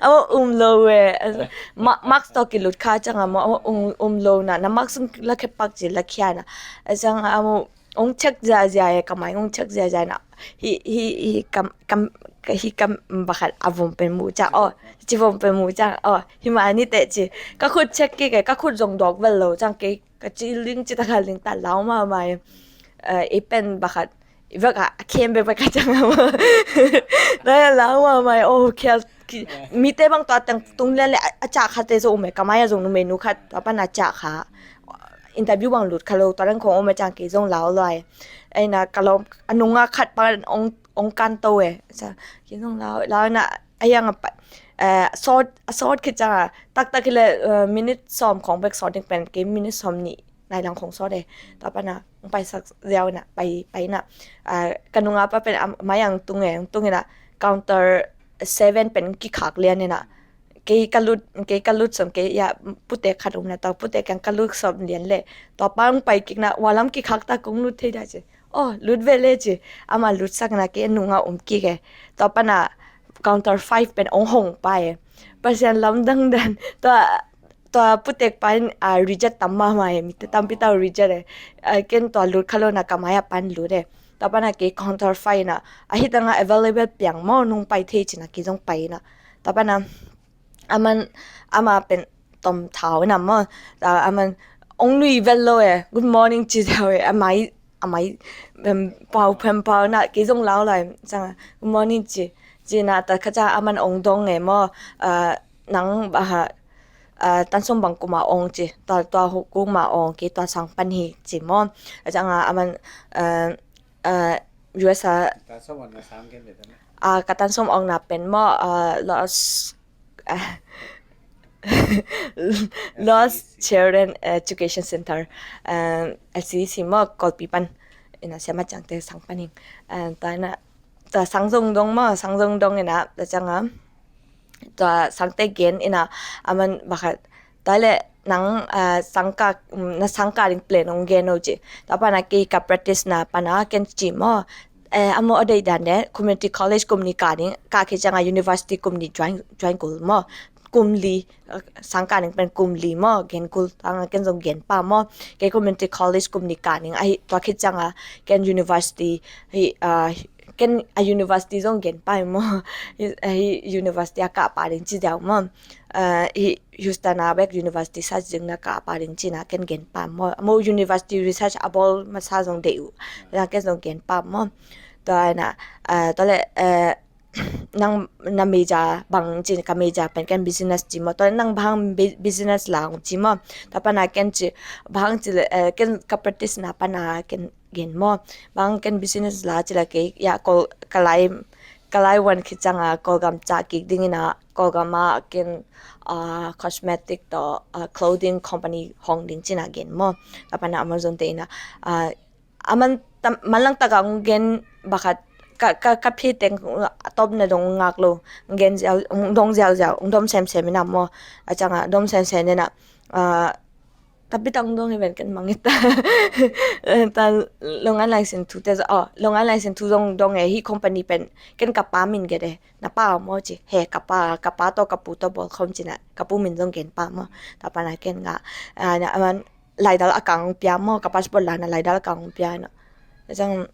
Aw, um lo eh. Asa, ma-, mask tawh kilut kha ciangah maw, aw, um, um lo inah na mask sung la khe pak ci la khia inah. Asa, aw, ong check ziazia eh, ka mai ong check ziazia inah. Hi, hi, hi kam, kam, hi kam pakhat a vom pen mu ciang, aw, ci vom pen mu ciang, aw, hi mah ni teh ci. Ka khut check kik eh, ka khut zong dawk vel lo ciang kei ka ci ling citak a ling ta lau mahmah eh. Eh, ei pen pakhat i vek ah a khem bekbek ka ciang a maw. Tua lau mahmah eh, aw, khial ki-, mite bang tua teng tung lian le a, a cah khat te zong um eh, ka mai ah zong numeinu khat tua pan a cah kha. Interview bang lut kha lo, tua dang khong om a ciang kei zong lau lai. Ei inah ka lawm a nungah khat pan ong, ong kan to eh. Sa, kei zong lau, lau inah a hiang a pat, eh, sawt, a sawt khit ciangah taktak hileh, eh, minute sawm khong bek sawt ding pen kei minute sawm nih nai lang khong sawt eh. Tua pan ah ong paisak ziau inah pai, pai inah, ah, ka nungah pa pen a mai ah tung eh, tung inah counter seven pen kikhak lian inah. Kei ka lut, kei ka lut sawm kei, ya, putek khat um na tawh, putek kiang ka lut sawm lian leh. Tua pan ong pai kik inah, wa lam kikhak ta kong lut thei dia ci. Aw, lut ve le ci. Amah lutsak inah kei a nungah um kik eh. Tua pan ah counter five pen ong hong pai eh. Pasian lamdang dan. Tua, tua putek pa in, ah, reject tam mahmah eh. Mite tampi tawh reject eh. Ah, ken tua lut kha lo inah ka mai ah pan lut eh. Tua pan ah kei counter five inah. A hi tangah available piang maw, nong pai thei cinah kei zong pai inah. Tua pan ah aman, ama pen tom thau inah maw. Ah, aman ong nui vel lo eh. Good morning ci ziau eh. A mai, a mai, em, pau phem pau inah kei zong lau lai. Ciangah, good morning ci. Ci inah tua kha ciang aman ong dong eh maw. Ah, nang, ah, ah, tan sawm bang kum ah ong ci. Tua, tua hu kum ah ong, kei tua sang pan hi ci maw. Ciangah aman, ah, ah, U S ah, ah, ka tan sawm ong na pen maw, ah, Los ah, Lost Children Education Center, ah, L C E C maw, Kawlpi pan. Inah siama ciangte sang pan ing. Ah, tua inah, tua sang zong dong maw, sang zong dong inah, tua ciangah, tua sangte gen inah, aman pakhat, tua leh nang, ah, sangkah, um, na sangkah ding plan ong gen o ci. Tua pan ah kei ka practice na pan ah ken ci maw. Eh, a maw a deih dan de, community college kum nih kah ding, kah khit ciangah university kum nih join, join kul maw. Kum li, eh, sangkah ding pen kum li maw, gen kul, tangah ken zong gen pah maw. Kei community college kum nih kah ding, ahi, tua khit ciangah ken university, hi, ah, ken a university zong gen pah maw. Hi, ahi, university a kah pah ding ci diau maw. Ah, hi, Houston a bek university sa zing na kah pah ding cina ken gen pah maw. Maw university research a bawl masa zong deih uh. Na ken zong gen pah maw. Tua na, ah, tua leh, eh, nang na major bang ci, ka major pen ken business ci maw. Tua nang bang bu-, business lang ci maw. Tua pana ken ci, bang ci leh, eh, ken ka practice na pana ken gen maw. Bang ken business la ci leh kei, ya, Kawl, ka lai, ka lai wan khit ciangah Kawlgam cah kik ding ina, Kawlgam ah ken, ah, cosmetic tawh, ah, clothing company hong ding cina gen maw. Tua pana Amazon te ina, ah, aman tam, manlang takah hong gen bakhat, ka, ka, ka phi teng a tawpna dong ngak lo, hong gen ziau, hong dong ziauziau, hong dom semsem ina maw. A ciangah dom semsem ina, ah, tapi tang dong hi ven ken mangit ta. Ta Long Island sin thu te, oh, Long Island sin thu zong dong e, hi company pen ken ka pa min gen e, na pa maw ci, he ka pa, ka pa tawh ka pu tawh bawl khawm cina, ka pu min zong gen pa maw, ta pana ken ngah, ah, na, aman, laidal a kang pia maw, ka passport la na laidal a kang pia na. Ciang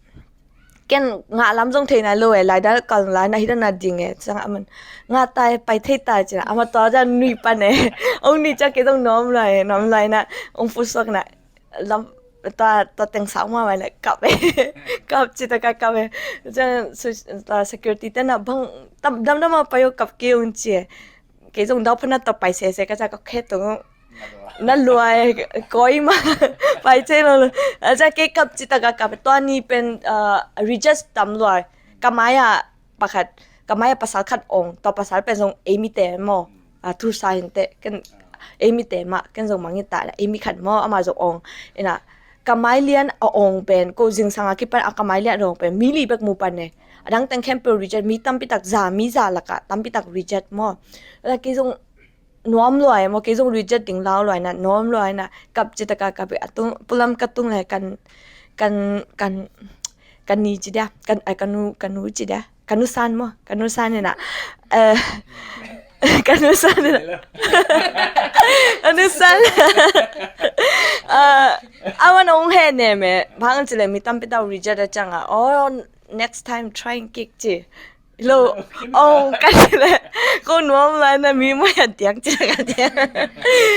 ken ngah lam zong thei nai lo e, laidal kal lai na hi dan a ding e. Ciang aman ngah ta e, pai thei ta ci na, ama tua zan nui pan e. Ong nui ciang kei zong nuam lai, nuam lai na, ong futsal na lam, tua, tua teng sau ma mai na kap e. Kap ci ta ka kap e. Ciang su-, tua security te na bang, tam, dam dam a pai o, kap kei ung ci e. Kei zong dau pha na, tua pai sese ka ciang ka khe tung. Na lua e, koi ma. Pai thei lo lo. A ciang kei kap ci ta ka kap e. Tua ni pen, ah, reject tam lua e. Ka mai a pakhat, ka mai a pasal khat ong, tua pasal pen zong ei mite maw. Ah, thu sa hi inteh, ken ei mite mah, ken zong mangngilh ta, ei mi khat maw, ama zong ong. Ina, ka mai lian a ong pen, ko zingsang a kipan a ka mai lian a ong pen mi li bek mu pan e. A dang teng khempeuh reject, mi tampi tak za, mi za lakah tampi tak reject maw. Ina, kei zong nuam lua e maw, kei zong reject ding lau lua ina, nuam lua ina, kap ci ta ka kap e, a tung, pulam ka tung le kan, kan, kan, kan ni ci dia, kan, ai, kan nu, kan nu ci dia. Ka nusan maw, ka nusan ina. Eh, ka nusan ina. Ka nusan. Eh, aman ong he ne me, bang ci le mi tampi tau reject a ciang a. Oh, next time try and kick ci. Lo, ong ka ci le. Ko nuam lai na mi maw ya diang ci ka diang.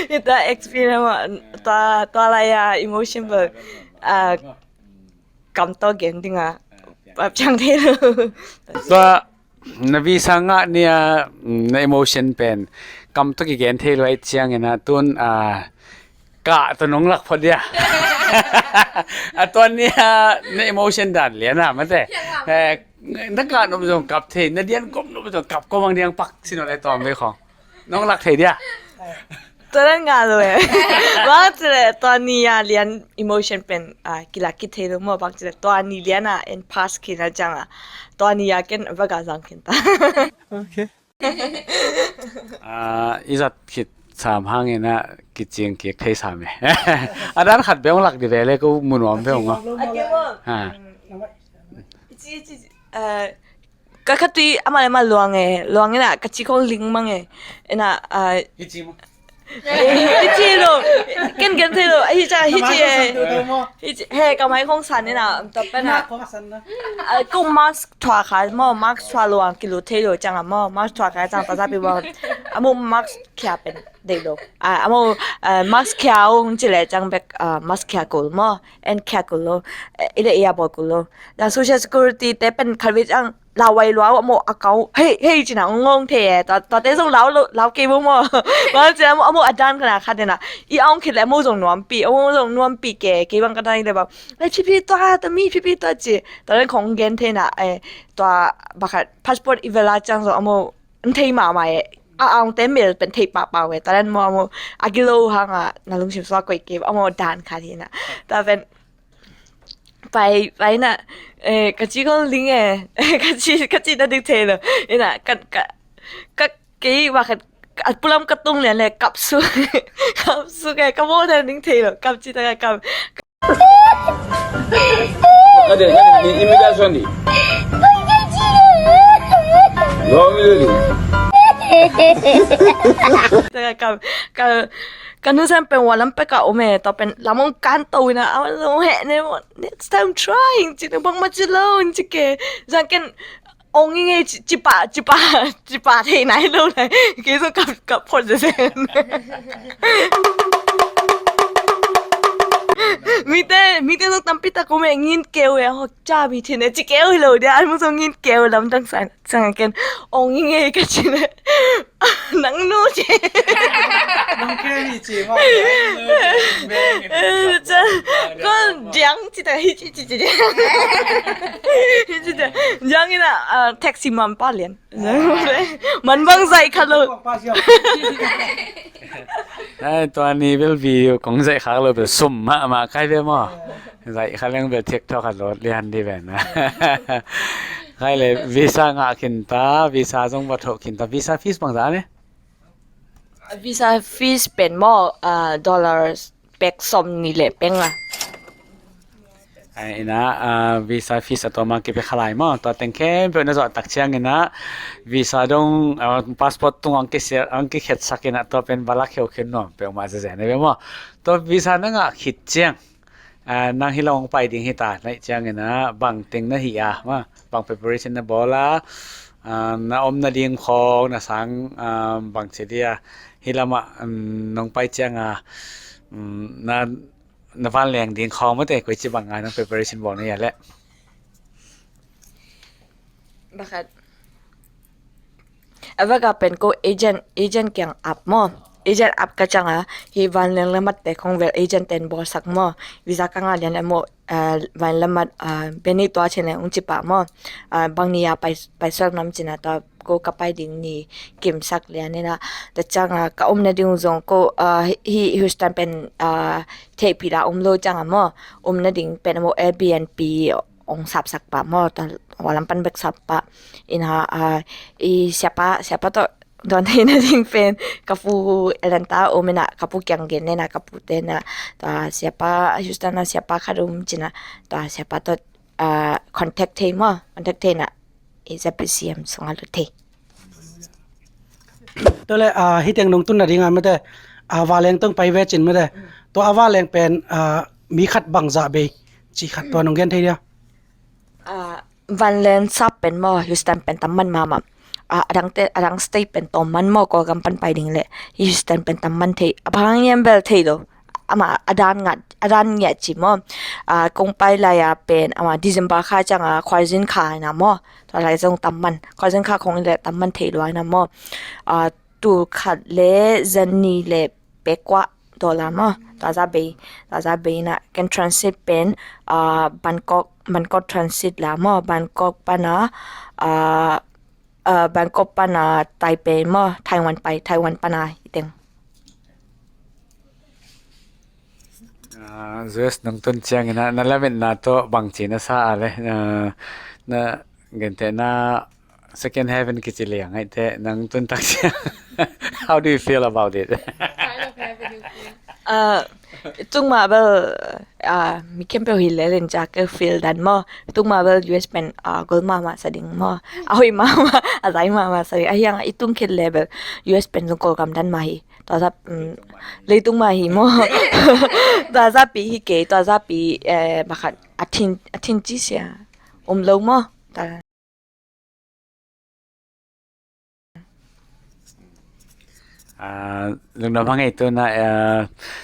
Ita experience maw, tua, tua lai a emotion bel. Ah, kam tawh gen ding a, a piang thei lo. Tua na visa ngah ni a, mm, na emotion pen kam tawh kigen thei lo ahih ciangin a tun, a, kah tawh nong lak phot dia. A tua ni a na emotion dan lian a mate. Eh, na kah nop zong kap thei, na dian kop nop zong kap ko mang diang pak sin ole tom ve khong. Nong lak thei dia. Tua dan ngah lo e. Bang ci le tua ni a lian emotion pen, ah, kilak kik thei lo maw, bang ci le tua ni lian a en pass khin a ciang a. Tua ni a ken va ga zang khin ta. Okay. Ah, i zat khit sam hangin a kicing kik thei sam e. A dan khat beng lak di ve le ko mu nuam beng a. A kei maw. Ha. Ci, ci, ci, eh, ka khatui ama le ama luang e, luang ina ka ci khong ling mang e. Ina, ah, hi ci mang. Hi ci lo, ken gen thei lo, hi ca, hi ci e. Hi ci, he, ka mai khong san ina, am top pen a. Ah, ko mask thua kha maw, mask thua luang kilu thei lo ciang a maw, mask thua kha ciang ta za pi maw. Amu mask khia pen dei lo. Ah, amu, ah, mask khia ung ci le ciang bek, ah, mask khia kul maw, en khia kul lo. Eh, i le i a bawl kul lo. Na social security te pen khat ve ciang lau wai lua maw, a kau, hei, hei, ci na ong ngong thei e. Tua, tua te zong lau lo, lau kei maw maw. Bang ci a maw, a maw a dan khat na khat na. I ong khit le a maw zong nuampi, a maw zong nuampi ke, kei bang ka dan i le bang. Ai, phipi tua, ta mi phipi tua ci. Tua dan khong gen thei na, eh, tua bakhat passport i vela ciang zong a maw, n thei mahmah e. A ong te mel pen thei pahpah e. Tua dan maw, a maw, a gilo hang a, na lungsim sua koih kei, a maw dan khat hi na. Tua pen, pai, pai na, eh, ka ci kong ling e, ka ci, ka ci na ding thei lo. Ina, ka, ka, ka, kei wa ka, a pulam ka tung lian le kap su, kap su ke, ka mo na ding thei lo, kap ci ta ka kap. Ka de, ka de, ni imitation di. Lo mi lo di. Ta ka kap, ka, Ka nusan pen wa lam pek a om e, tua pen lam ong kan to ina, a lam ong heh ne maw, next time try, ci na bang ma ci lo, ci ke, zang ken ong ing e, ci, ci pa, ci pa, ci pa thei nai lo lai, kei zong kap, kap phot ze zen. Mite, mite zong tampi tak om e, ngin keu e, ho ca mi thei ne, ci keu hi lo dia, an mu zong ngin keu lam dang san. Ciang ken ong ing e ka ci le. Nang nu ci. Nang ke ni ci ma. Eh, ciang ko diang ci ta hi ci ci ci. Hi ci ta. Diang ina, ah, taxi man pa lian. Man bang zai kha lo. Ai, tua ni bel video kong zai kha lo bel sum ma ma kai bel maw. Zai kha leng bel TikTok a lot lian di ben. Khai le visa ngah khin ta, visa zong va thoh khin ta, visa fees bang za ne? Visa fees pen maw, ah, dollars pek sawm nih le peng a. Ina, ah, visa fees a tawm a kipia kha lai maw. Tua teng khempeuh na zawh tak ciang ina, visa dong, ah, passport tung ang kisia, ang kikhetsak ina, tua pen bala kheukheu nuam peuhmah zazia na ve maw. Tua visa na ngah khit ciang, ah, nang hi lam hong pai ding hi ta, na hih ciang ina, bang teng na hi a, maw, bang preparation na bawl a, ah, na om nading khawng, na sang, ah, bang ci dia, hi lamah, um, nong pai ciang a, um, na na vanleng ding khawng mate, koici bang a nang preparation bawl na hia leh? Bakhat. A vak a pen ko agent, agent kiang ap maw. Agent ap ka ciang a, hi vanleng lammat te khawng vel agent ten bawlsak maw. Visa ka ngah lian leh maw, ah, van lammat, ah, beni tua cin leh ung ci pah maw. Ah, bang ni a pai, pai suak nam cin a tua ko ka pai ding ni kimsak lian ina. Tua ciang a ka om nading zong ko, ah, hi, hi Houston pen, ah, theihpih la om lo ciang a maw, om nading pen a maw Airbnb ong sapsak pah maw, tua hua lam pan bek sap pah ina, ah, i siapa, siapa tawh dawn thei nading pen ka pu Atlanta om ina, ka pu kiang gen ina, ka pu te ina, tua siapa Houston a siapa khat om cin a, tua siapa tawh, ah, contact thei maw, contact thei ina, i Z P C M sung a lut thei. Tua leh, ah, hi teng nong tun nading a mate, ah, vanleng tawh pai ve cin mate. Tua a vanleng pen, ah, mi khat bangzah bei ci khat tua nong gen thei dia? Ah, vanleng sap pen maw, Houston pen tam man mahmah. Ah, a dang te, a dang state pen tawm man maw, Kawlgam pan pai ding leh. Hi Houston pen tam man thei. A bang hiam bel thei lo. Ama a dan ngiat, a dan ngiat ci maw. Ah, kong pai lai a pen, ama December kha ciang a, khualzin kha ina maw. Tua lai zong tam man. Khualzin kha khawng leh tam man thei lua ina maw. Ah, tul khat leh zani leh pekua dollar maw. Tua zah bei, tua zah bei ina ken transit pen, ah, Bangkok, Bangkok transit la maw. Bangkok pan a, ah, ah, Bangkok pan a Taipei maw. Taiwan pai, Taiwan pan a hi teng. Ah, U S nong tun ciang ina, na lametna tawh bang ci na sa a leh, ah, na gentehna second heaven kici liang ai te, nang tun tak ciang. How do you feel about it? Kind of heaven you feel. Ah, tung mah bel, ah, mi khempeuh hi lel in ca ke feel dan maw. Tung mah bel U S pen, ah, gol mahmah sa ding maw. A hoih mahmah, a zai mahmah sa ding. A hiang i tung khit leh bel U S pen zong Kawlgam dan mah hi. Tua zah, um, leitung mah hi maw. Tua zah pi hi kei, tua zah pi, eh, bakhat a thin, a thin ci sia. Um lo maw. Tua. Ah, lungdam hang ei tu na, ah,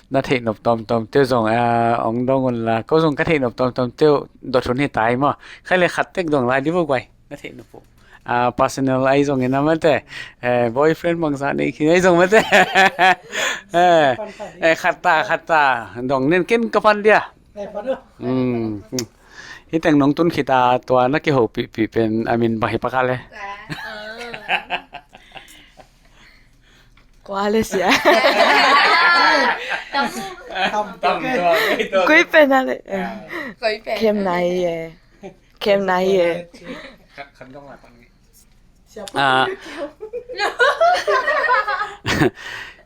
na theih nop tawmtawm teu zong, ah, ong dong un la. Ko zong ka theih nop tawmtawm teu dot hun hi tai maw. Khai le khat tek dong lai di bu guai. Na theih nop uh. Ah, personal ai zong ina mate. Eh, boyfriend bangsa nei khin ai zong mate. Eh, eh, khat ta, khat ta. Dong nen ken ka pan dia. Hmm, hmm. Hi teng nong tun khit a tua na kihopihpih pen a min bang hi paka le? Kua le sia. Tam. Tam, tam, tam. Koi pen a le. Koi pen. Kem nai e. Kem nai e. Khat, khat dong la pan. Ah.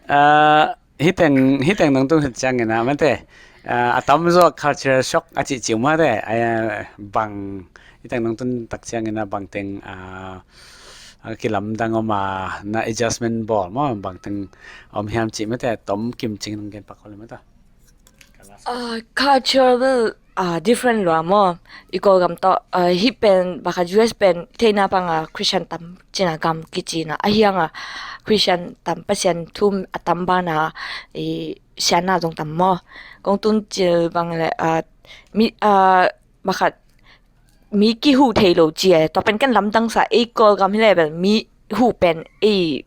Ah, hi teng, hi teng nong tun khit ciang ina mate. Ah, a tamzaw cultural shock a cihcih uh mate. Ah, bang, hi teng nong tun tak ciang ina bang teng, ah, a kilamdang om a na adjustment bawl maw, bang teng om hiam cih mate, tom kim cing nong gen pak kho le mate. Ah, cultural, ah, different lua maw. I Kawlgam tawh, ah, hih pen, bakhat U S pen, theihna pang a Christian tam cina gam kici na. A hiang a Christian tam, Pasian thu a tam ban a, i sianna zong tam maw. Kong tun cil bang le, ah, mi, ah, bakhat mi kihuh thei lo ci e. Tua pen ken lamdang sa, ei Kawlgam hi le bel mi huh pen ei,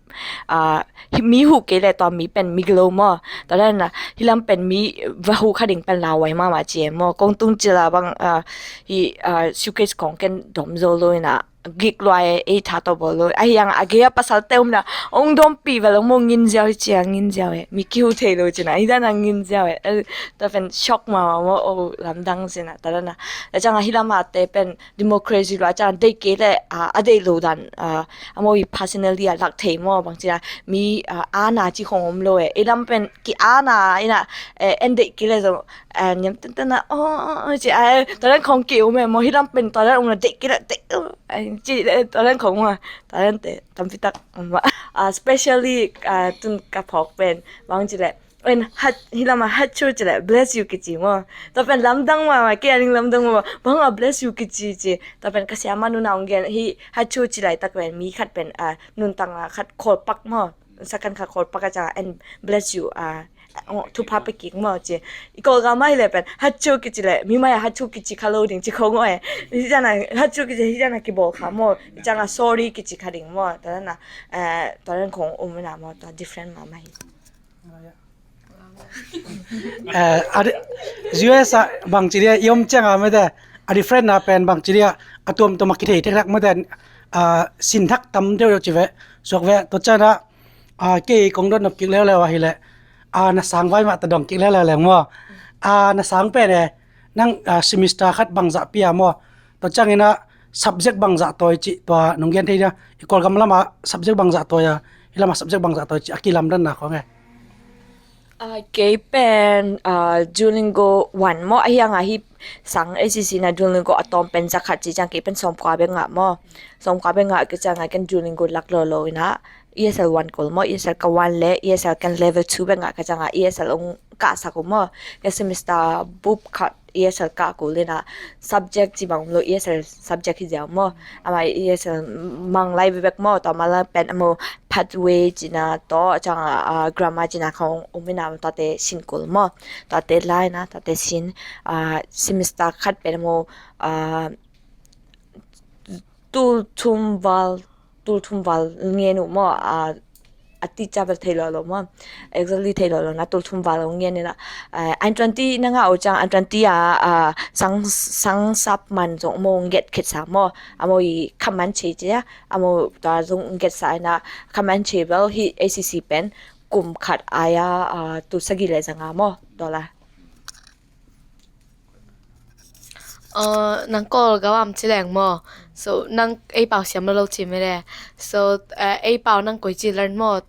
ah, hi, mi huh kei le tua mi pen mi gilo maw. Tua le na, hi lam pen mi va huh kha ding pen lauhuai mahmah ci e maw. Kong tung cil a bang, ah, hi, ah, suitcase kong ken dom zo lo ina, gik lua e, ei tha tawh bawl lo. Ahi hang a gei a pasal te um na, ong dawmpi vel ong maw ngin ziau hi ci a, ngin ziau e. Mi kihu thei lo ci na, hi dan a ngin ziau e. Eh, tua pen shock mahmah maw, o lamdang ci na, tua dan a. Tua ciang a hi lam a te pen democracy lua ciang a deih kei leh, ah, a deih lo dan, ah, a maw i personally a lak thei maw, bang ci na, mi, ah, a na ci khong om lo e. Ei lam pen ki a na, ei na, eh, en deih kei leh zong, ah, niam tenten na, oh, oh, oh, ci a, eh, tua dan khong ki um e maw, hi lam pen tua dan um na deih kei leh, deih, oh, ai, ci, eh, tua dan khong maw, tua dan te, tampi tak, um, ah, especially, ah, tun ka phawk pen, bang ci leh, en, hat, hi lam a, hat chu ci leh, bless you kici maw. Tua pen lamdang maw, maw, kei a ding lamdang maw, bang a bless you kici ci. Tua pen ka siama nuna ong gen, hi, hat chu ci laitak pen, mi khat pen, ah, nuntak a khat kholpak maw. Sakan khat kholpak a ciang, en, bless you, ah, oh, thupha pe kik maw ci. I Kawlgam a hi leh pen, hat chu kici leh, mi mai a hat chu kici kha lo ding ci khong e. Hi ciang a, hat chu kici, hi ciang a kibawl kha maw. Hi ciang a sorry kici kha ding maw. Tua dan a, eh, tua dan khong um na maw, tua different mahmah hi. Eh, a di-, U S a bang ci dia, i om ciang a mete, a different na pen bang ci dia, a tuamtuam a kithei thekthak mete, ah, sin thak tam deuh deuh ci ve, suak ve, tua ciang a, ah, kei kong dot nop kik leuleu a hi leh, ah, na sang vai mah ta dong kik leuleu leng maw. Ah, na sang pen e, nang, ah, semester khat bangzah pia maw. Tua ciangin a subject bangzah tawi cih tua nong gen thei dia. I Kawlgam lam a subject bangzah tawi a, hi lam a subject bangzah tawi cih a kilamdanna khong e. Ah, kei pen, ah, Duolingo one maw, ahi hang a hi sang A C C na Duolingo a tawm pen za khat ci ciang kei pen sawmkua bek ngah maw. Sawmkua bek ngah kei ciang a ken Duolingo lak lolo in a E S L one kul maw, E S L ka one le E S L ken level two bek ngah kei ciang a E S L ong kahsak uh maw. Kei semester bup khat E S L kah kul in a subject ci bang um lo, E S L subject hi ziau maw. Ama E S L mang lai bek maw, tua ma la pen a maw pathway ci na tawh, ciang a, ah, grammar ci na khong um in a, tuate sin kul maw. Tuate la in a, tuate sin, ah, semester khat pen a maw, ah, tul thum val, tul thum val ngen uh maw, ah, a teacher bel thei lo lo maw. Exactly thei lo lo na, tul thum val ong ngen in a. Eh, an twenty na ngah uh ciang, an twenty a, ah, sang, sang sap man zong maw ong get khit sa maw. A maw i khaman che ci a, a maw tua zong ong get sa in a, khaman che bel hi A C C pen kum khat ai a, ah, tul sagih le za nga maw, dollar. Uh, nang Kawlgam a om ci leng maw. So, nang ei pau siam lo lo ci mete. So, uh, ei pau nang koici learn maw.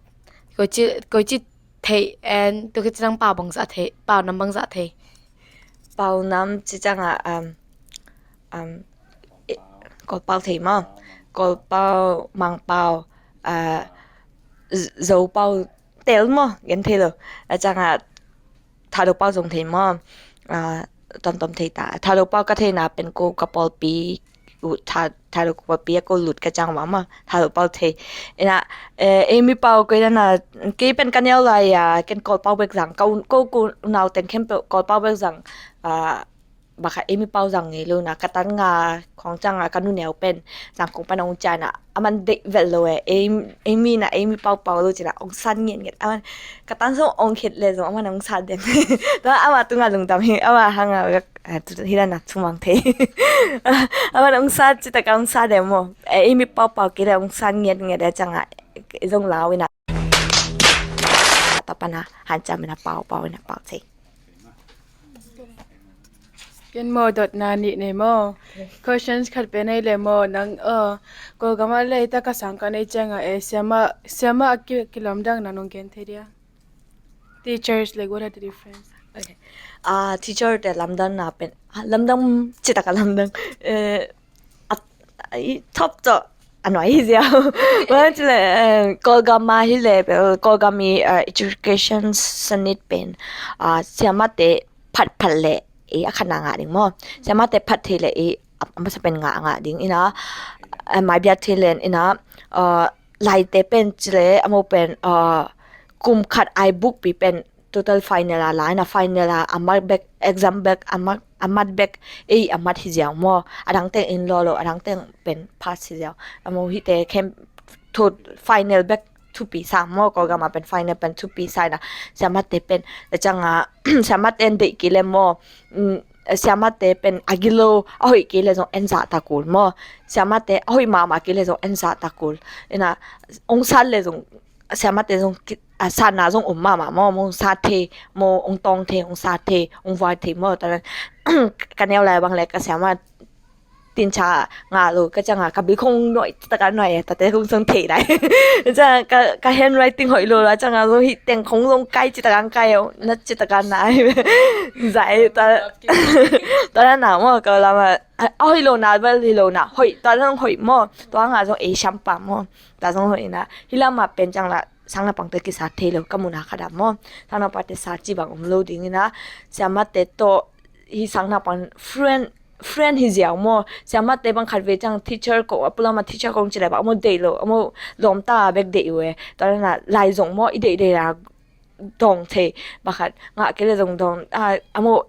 Koici, koici thei en, tua kici nang pau bangzah thei, pau nam bangzah thei. Pau nam ci ciang a, um, um, eh, Kawlpau thei maw. Kawlpau, Mangpau, uh, Z-, Zopau tel maw, gen thei lo. A ciang a, Thadopau zong thei maw. Ah, tomtom thei ta. Thadopau ka theina pen ko ka pawlpi, uh, Tha-, Thado ka pawlpi a ko lut ka ciang uh a maw. Thadopau thei. In a, eh, ei mipau ko i dan a, kei pen ka neu lai a, ken Kawlpau bek zang. Ka un-, ko, ko unau teng khempeuh Kawlpau bek zang. Ah, bang khat ei mipau zang ngei lo na, ka tan nga khong ciang a ka nu neu pen Zangkong pan ong ciah na, aman deih vet lo e, ei, ei mi na, ei mipau pau lo ci na, ong san ngiat ngiat, aman ka tan zong ong khit le zong, aman ong san den. Tua ama tung a lungdam hi, ama hang a, eh, tu, hi dan a thumang thei. Aman ong san ci tak a ong san den maw, eh, ei mipau pau kei le ong san ngiat ngiat e ciang a, zong lau in a. Tua pan a, hanciam in a pau, pau in a pau thei. Ken maw dotna nih nei maw. Questions khat pen ei le maw nang, uh, Kawlgam a le i tak a sang ka nei ciang a, eh, siama, siama a ki, kilamdang na nong gen thei dia. Teachers, like, what are the difference? Okay. Ah, teacher te lamdang na pen, ah, lamdang ci tak a lamdang. Eh, a, i top to a nuai hi ziau. Bang ci le, eh, Kawlgam a hi le, eh, Kawlgam i, eh, education sanit pen, ah, siamate phat phat le, eh, a khat na ngah ding maw. Siamate phat thei le, eh, a, a masa pen ngah ngah ding in a, eh, mai biak thei len in a, eh, laite pen ci le, a mo pen, eh, kum khat ai bukpi pen, total final a la in a, final a a mat bek, exam bek a mat, a mat bek, ei a mat hi ziau maw. A dang teng in lo lo, a dang teng pen pass hi ziau. A mo hi te khem thut final bek thupi sa maw, Kawlgam a pen final pen thupi sa in a, siamate pen, a ciang a, siamate in deih kei le maw, mm, Siamate pen a gilo, a hoih kei le zong en zahtak ul maw. Siamate a hoih mahmah kei le zong en zahtak ul. Ina, ong sat le zong, siamate zong ki-, a, satna zong om mahmah maw, ong sat thei maw, ong tawng thei, ong sat thei, ong vuai thei maw. Tua dan ka neu lai bang le ka siama tincha ngah lo ka cianga ka bil khong nuai citaka nuai e, tate khong zong thei lai. Cianga ka, ka handwriting hoih lo la cianga zong hih teng khong zong kai citaka kai o, na citaka na. Zai ta, ta na na maw, ka lama a, a hoih lo na bel hi lo na, hoih, ta zong hoih maw, tua nga zong ei siampa maw, ta zong hoih na. Hih lama pen ciang la sang naupangte kisat thei lo, ka muhna khat ah maw. Sang naupangte sat ci bang om lo ding ina, siamate tawh hih sang naupang friend, friend hi ziau maw. Siamate bang khat vei ciang teacher ko, a pulama teacher kong ci lai bang a maw deih lo, a maw lawmta bek deih uh e. Tua na lai zong maw i deih deih la dawng thei, bakhat ngah kei le zong dawng, a, a maw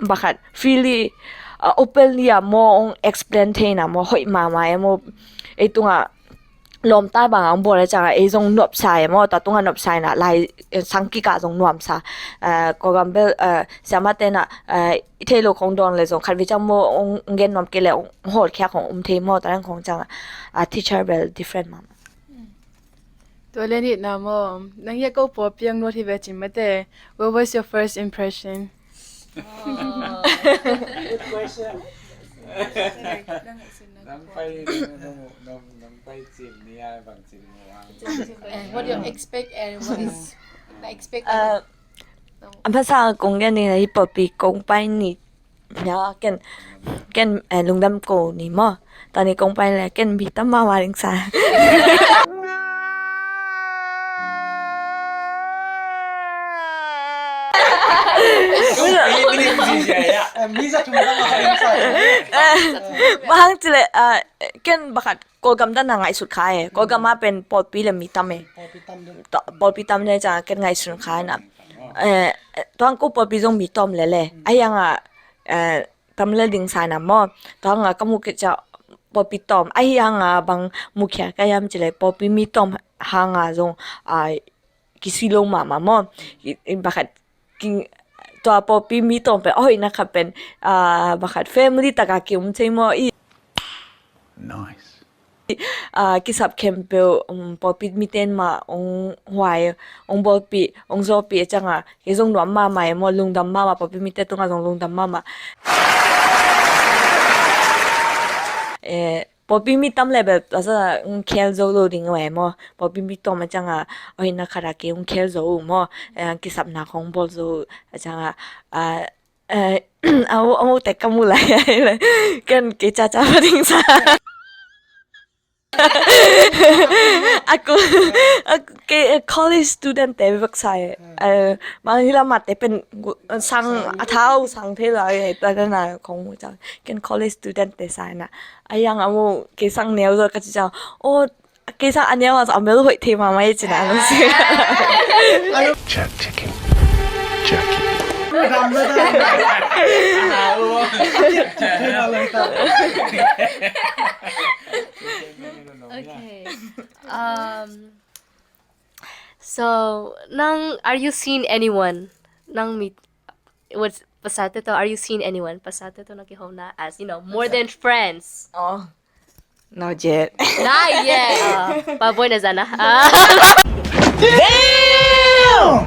bakhat freely, uh, openly a maw ong explain thei na maw hoih mahmah e maw. Ei tungah lawmta bang a ong bawl a cianga ei zong nuamsa e maw, tua tungah nuamsa ina lai, eh, sang kikah zong nuamsa. Eh, Kawlgam bel, eh, siamate na, eh, i thei lo khong dawn le zong khat vei ciang maw ong, ong gen nuam kei le ong hawlkhia khong um thei maw, tua dan khong cianga, ah, teacher bel different mahmah. Tua le nihna maw, nang hia ko pawlpi ang nuat hi ve cin mate. What was your first impression? Good question. Nang pai, nang, nang, nang pai cin ni ai bang cin mo ang. Eh, what do you expect and what is not expect? Uh, a masa kong gen ni hi pawlpi kong pai ni. Ya, ken, ken, eh, lungdam ko ni maw. Tani kong pai le ken mi tam mahmah ding sa. Bang ci le, ah, ken bakhat Kawlgam dan na ngaihsut kha e. Kawlgam a pen pawlpi le mi tam e. Pawlpi tam le cianga ken ngaihsut kha e na. Eh, tuang ko pawlpi zong mi tawm le le. A hianga, eh, tam le ding sa na maw. Tua hanga ka mu kei ciang pawlpi tawm. Ahi hanga bang mukhia ka hiam ci le pawlpi mi tawm hanga zong, a, kisi lo mahmah maw. I, i bakhat king, tua pawlpi mi tawm pen a hoihna khat pen, a, bakhat family taka ki um thei maw i. Nice. Ah, kisap khempeuh, um, pawlpi miten mah ong huai, ong bawlpih, ong zawhpih a cianga kei zong nuam mahmah e maw, lungdam mahmah, pawlpi mite tungah zong lungdam mahmah. Eh, pawlpi mi tam le bel tua sa ong khel zo lo ding uh e maw, pawlpi mi tawm a cianga a hoihna khat a kei ong khel zo uh maw. Eh, kisapna khong bawl zo uh a cianga, ah, eh, a mo, a mo te ka mu lai. Ken kei caca pa ding sa. Aku, aku, kei, eh, college student te bek sa e. Eh, mang hila mate pen gu-, sang a thau sang thei lai e, ta na na kong mu ciang. Ken college student te sa na. A hiang a mo kei sang neu zo ka ci ciang. O, kei sang a neu a mel hoih thei mahmah e ci na lo si. Check, checking. Checking. Okay. Um, so, nang, are you seeing anyone? Nang mi, what's, pasal te to, are you seeing anyone? Pasal te to na kihona as, you know, more than friends. Oh. Not yet. Not yet. Uh, but boy na zana. Uh, damn!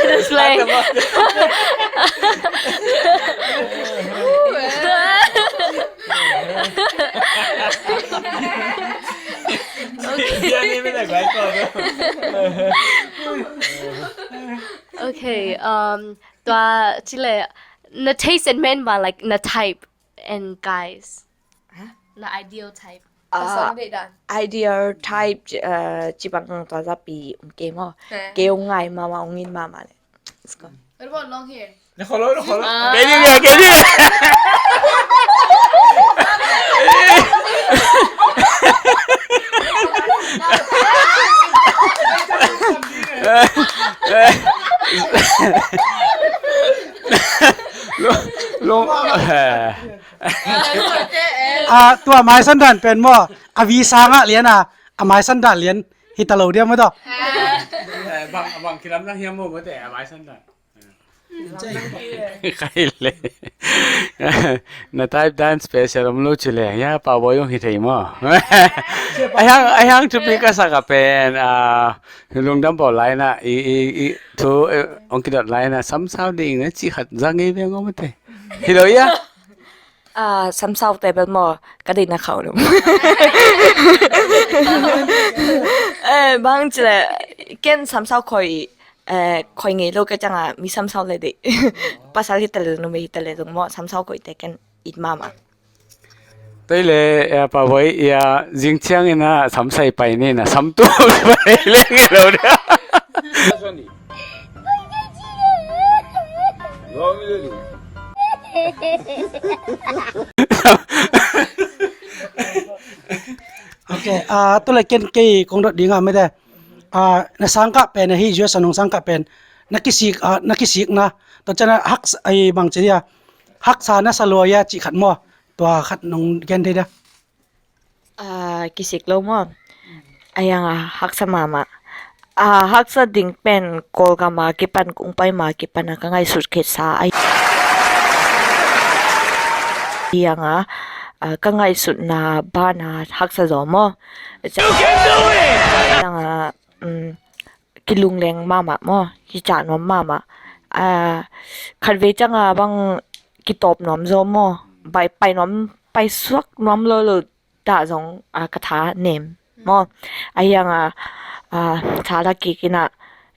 Just playing. Okay. Okay, um, tua ci le, na taste in men mah, like, na type in guys. Hah? Na ideal type. Ah, ideal type, uh, ci bang tua zapi um kei maw. Kei ong ngai mahmah, ong it mahmah le. Let's go. What about long hair? Kei ni, kei ni. Long, long, a, tua maisan dan pen maw, a visa ngah lian a, a maisan dan lian hi ta lo dia maw taw. Bang, bang kilam na hiam maw, mate, a vai san dan. Khai le. Na type dan special om lo ci le, ya, Pa Bawi ong hi thei maw. A hiang, a hiang thupi ka sak a pen, ah, lungdam bawl lai na, i, i, i, thu, eh, ong kidot lai na, samsau ding na ci khat za ngei ve ngawm mate. Hi lo ya. Ah, samsau te bel maw, ka deihna khauh lo. Eh, bang ci le, ken samsau khoi, eh, khoi ngei lo ka ciang a, mi samsau le deih. Pasal hi ta le, numei hi ta le zong maw, samsau khoi te ken it mahmah. Tua hi le, eh, Pa Bawi, eh, zing ciang in a samsai pai ni na, samtu pai leng hi lo dia. Ok, ah, tu le ken kei kong dot ding a mate. Ah, na sangkah pen, ahi U S a nong sangkah pen, na kisik, ah, na kisikna, tua ciang a haksa, ai bang ci dia, haksa na sa lua ya cih khat maw, tua khat nong gen thei dia. Ah, kisik lo maw. A hiang a haksa mahmah. Ah, haksa ding pen Kawlgam a kipan, kong pai ma kipan a ka ngaihsut khetsa a hiang a, ah, ka ngaihsutna ban a haksa zaw maw. A hiang a, um, kilungleng mahmah maw, kicah nuam mahmah. Ah, khatvei ciang a bang kitawp nuam zaw maw, pai, pai nuam, pai suak nuam lo lo dah zong, ah, ka tha nem maw. A hiang a, ah, tha la kik in a,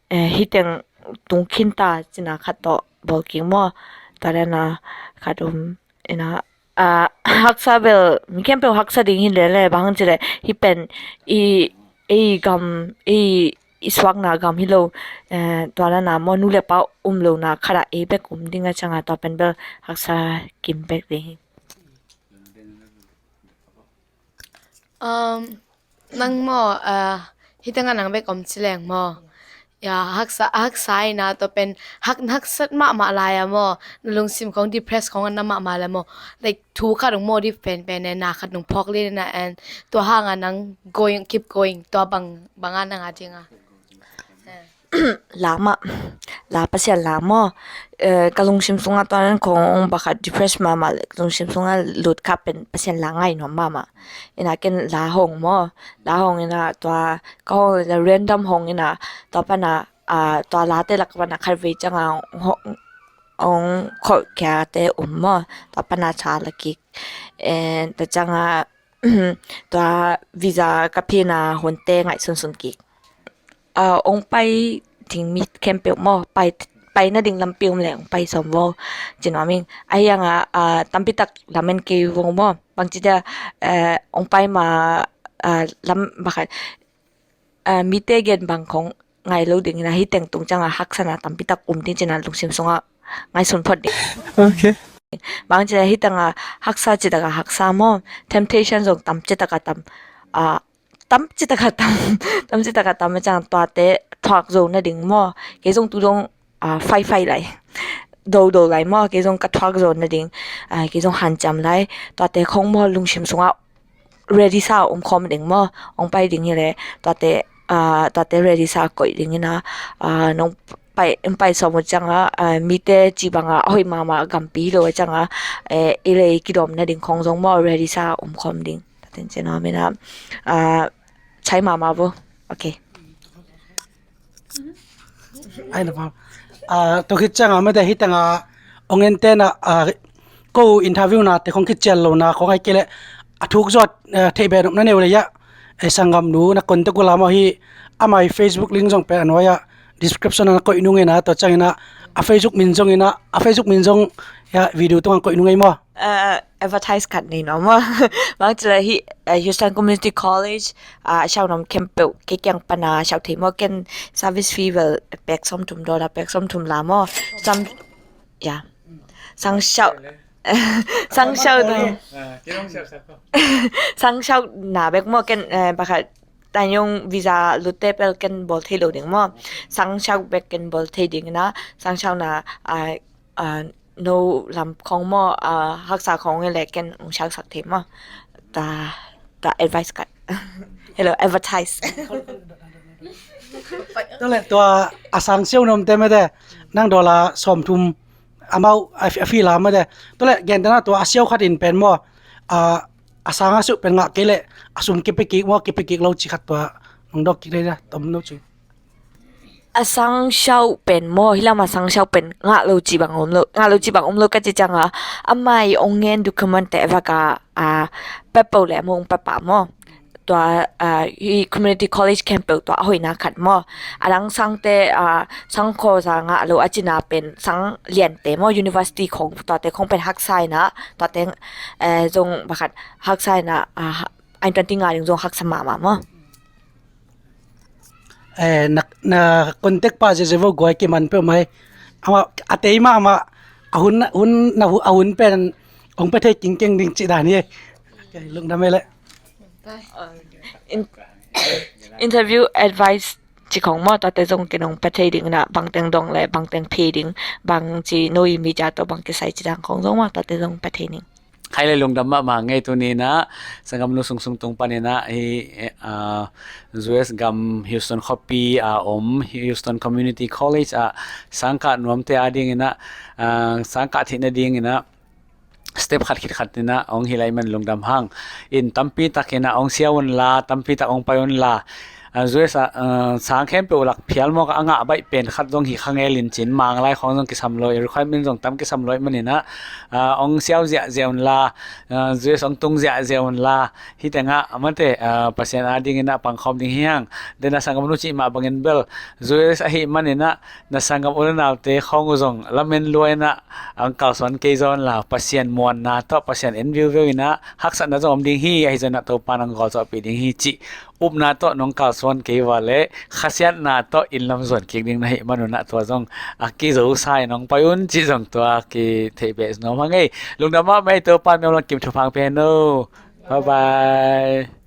eh, hi teng tung khin ta ci na khat tawh bawl kik maw. Tua dan a khat um in a, ah, haksa bel, mi khempeuh haksa ding hi lele, bang hang ci le, hi pen, i, ei gam, ei, i suakna gam hi lo, eh, tua dan a maw, nu le pa um lo na khat a ei bek um ding a ciang a, tua pen bel haksa kim bek ding hi. Um, nang maw, ah, hi teng a nang bek om ci leng maw. Ya, haksa, haksa in a tua pen, hak, haksat mahmah lai a maw. Na lungsim khong depress khong a na mahmah lai maw. Like, thu khat ong maw dip penpen e, na khat ong phawk lin a en. Tua hang a nang going, keep going. Tua bang, bang a nang a ding a. La mah, la Pasian la maw. Eh, ka lungsim sung a tua nan khong ong bang khat depress mahmah le, lungsim sung a lut kha pen Pasian la ngai nuam mahmah. In a ken la hong maw. La hong in a tua, ka hong in a random hong in a, tua pan a, ah, tua late lak pan a khatvei ciang a hong, hong kholhkhia te um maw. Tua pan a tha la kik. Eh, tua ciang a, tua visa ka phin a hunte ngaihsunsun kik. Ah, ong pai ding mi khempeuh maw, pai, pai nading lampi om le ong pai sawm vo. Ci nuam ing. A hiang a, ah, tampi tak lamen kei vo maw. Bang ci dia, eh, ong pai ma, ah, lam, bang khat, ah, mite gen bang khong ngai lo ding in a, hi teng tung ciang a haksana tampi tak um ding ci na lungsim sung a ngaihsun phot ding. Ok. Bang ci dia hi teng a haksa ci tak a haksa maw, temptation zong tam ci tak a tam, ah, tam ci tak a tam, tam ci tak a tam a ciang tuate thuak zo nading maw. Kei zong tu dong, ah, fai fai lai. Do do lai maw, kei zong ka thuak zo nading, ah, kei zong hanciam lai. Tuate khong maw lungsim sung a ready sa a om khawm ding maw, ong pai ding hi le, tuate, ah, tuate ready sa a koih ding in a, ah, nong pai, ong pai sawm uh ciang a, ah, mite ci bang a, a hoih mahmah gampi lo a ciang a, eh, i lei kidawm nading khong zong maw, ready sa a om khawm ding. Tua ten ci nuam in a, ah, chai mahmah vo. Ok. Ai na pa. Ah, tua khit ciang a mate hi teng a ong en te na, ah, ko interview na te khong kician lo na khong ai kei le a thuk zawh, eh, theih be nop na neu le ya. Eh, sanggam nu na contact uh la maw hi, amah i Facebook link zong pen a nuai a description a na koih nung in a, tua ciang in a, a Facebook min zong in a, a Facebook min zong ya video tung a koih nung ei maw. Eh, advertise khat nei nuam maw. Bang ci le hi, eh, Houston Community College, ah, a siau nuam khempeuh kei kiang pan a siau thei maw, ken service fee bel pek sawm thum dollar, pek sawm thum la maw. Sam, ya. Sang siau, sang siau dong. Ah, kei zong siau sak ko. Sang siau na bek maw ken, eh, bang khat tanyong visa lutte pel ken bawl thei lo ding maw. Sang siau bek ken bawl thei ding in a, sang siau na, ah, ah, no lam khong maw, ah, haksa khong hi le ken ong siau sak thei maw. Ta, ta advice khat. Hello, advertise. Tua le tua a sang siau nuamte mete, nang dollar sawmthum amau a fi la mete. Tua le gentehna tua a siau khat in pen maw, a, a sang a siau pen ngah kei le a sum kipia kik maw, kipia kik lo ci khat tua nong dawk kik le da, tom no ci. A sang siau pen maw, hi lam a sang siau pen ngah lo ci bang om lo, ngah lo ci bang om lo ka ci ciang a, a mai ong ngen document te vak a, a, pepo le mong pepa maw. Tua, a, hi community college khempeuh tua a hoihna khat maw. A dang sangte, a, sang khaw za ngah lo a cina pen sang liante maw, university khong tuate khong pen haksa ina, tuate, eh, zong bakhat haksa ina, a, a in twenty nga ding zong haksa mahmah maw. Eh, na, na contact pa zia zia vo guai kiman peuh mai. Ama a tei mahmah a hun, hun, na hu-, a hun pen ong pe thei kingkeng ding ci dan hi. Okay, lungdam e le. In-, interview advice ci khong maw, tuate zong kinong pe thei ding na, bangteng dong le bangteng phi ding, bang ci no i media to bang kisai ci dan khong zong maw, tuate zong pe thei ding. Khai le lungdam mahmah ngei tuni ina, sanggam nu sungsung tung pan ina hi, eh, ah, U S gam Houston khuapi a om Houston Community College a sangkah nuamte a ding ina, ah, sangkah theihna ding ina step khat khit khat ina ong hilai man lungdam hang. In tampi tak ina ong siau un la, tampi tak ong pai un la, ah, U S a, ah, sang khempeuh lak phial mawk a ngah baih pen khat zong hi kha ngel in cin, mang lai khong zong kisam lo, requirement zong tam kisam lo man ina, ah, ong siau ziahziah un la, ah, U S ong tung ziahziah un la, hi tengah a mate, ah, Pasian a ding ina pangkhawm ding hi hang. Dena sanggam nu cih mah bangin bel U S ahi man ina na sanggam u le naute khong uh zong lamen lua ina ang kalsuan kei zaw un la, Pasian muanna tawh Pasian en viuveu ina haksatna zong om ding hi, ahi zong ina Topa nang gawlzawhpih ding hi cih upna tawh nong kalsuan kei ua le khasiatna tawh inn lam zuan kik ding na hih man un ah tua zong a kizo sa in hong pai un cih zong tua kitheih beh nuam hang ei. Lungdam mahmah ei, Topa miam lam kim thupha hong pia hen o. Bye bye.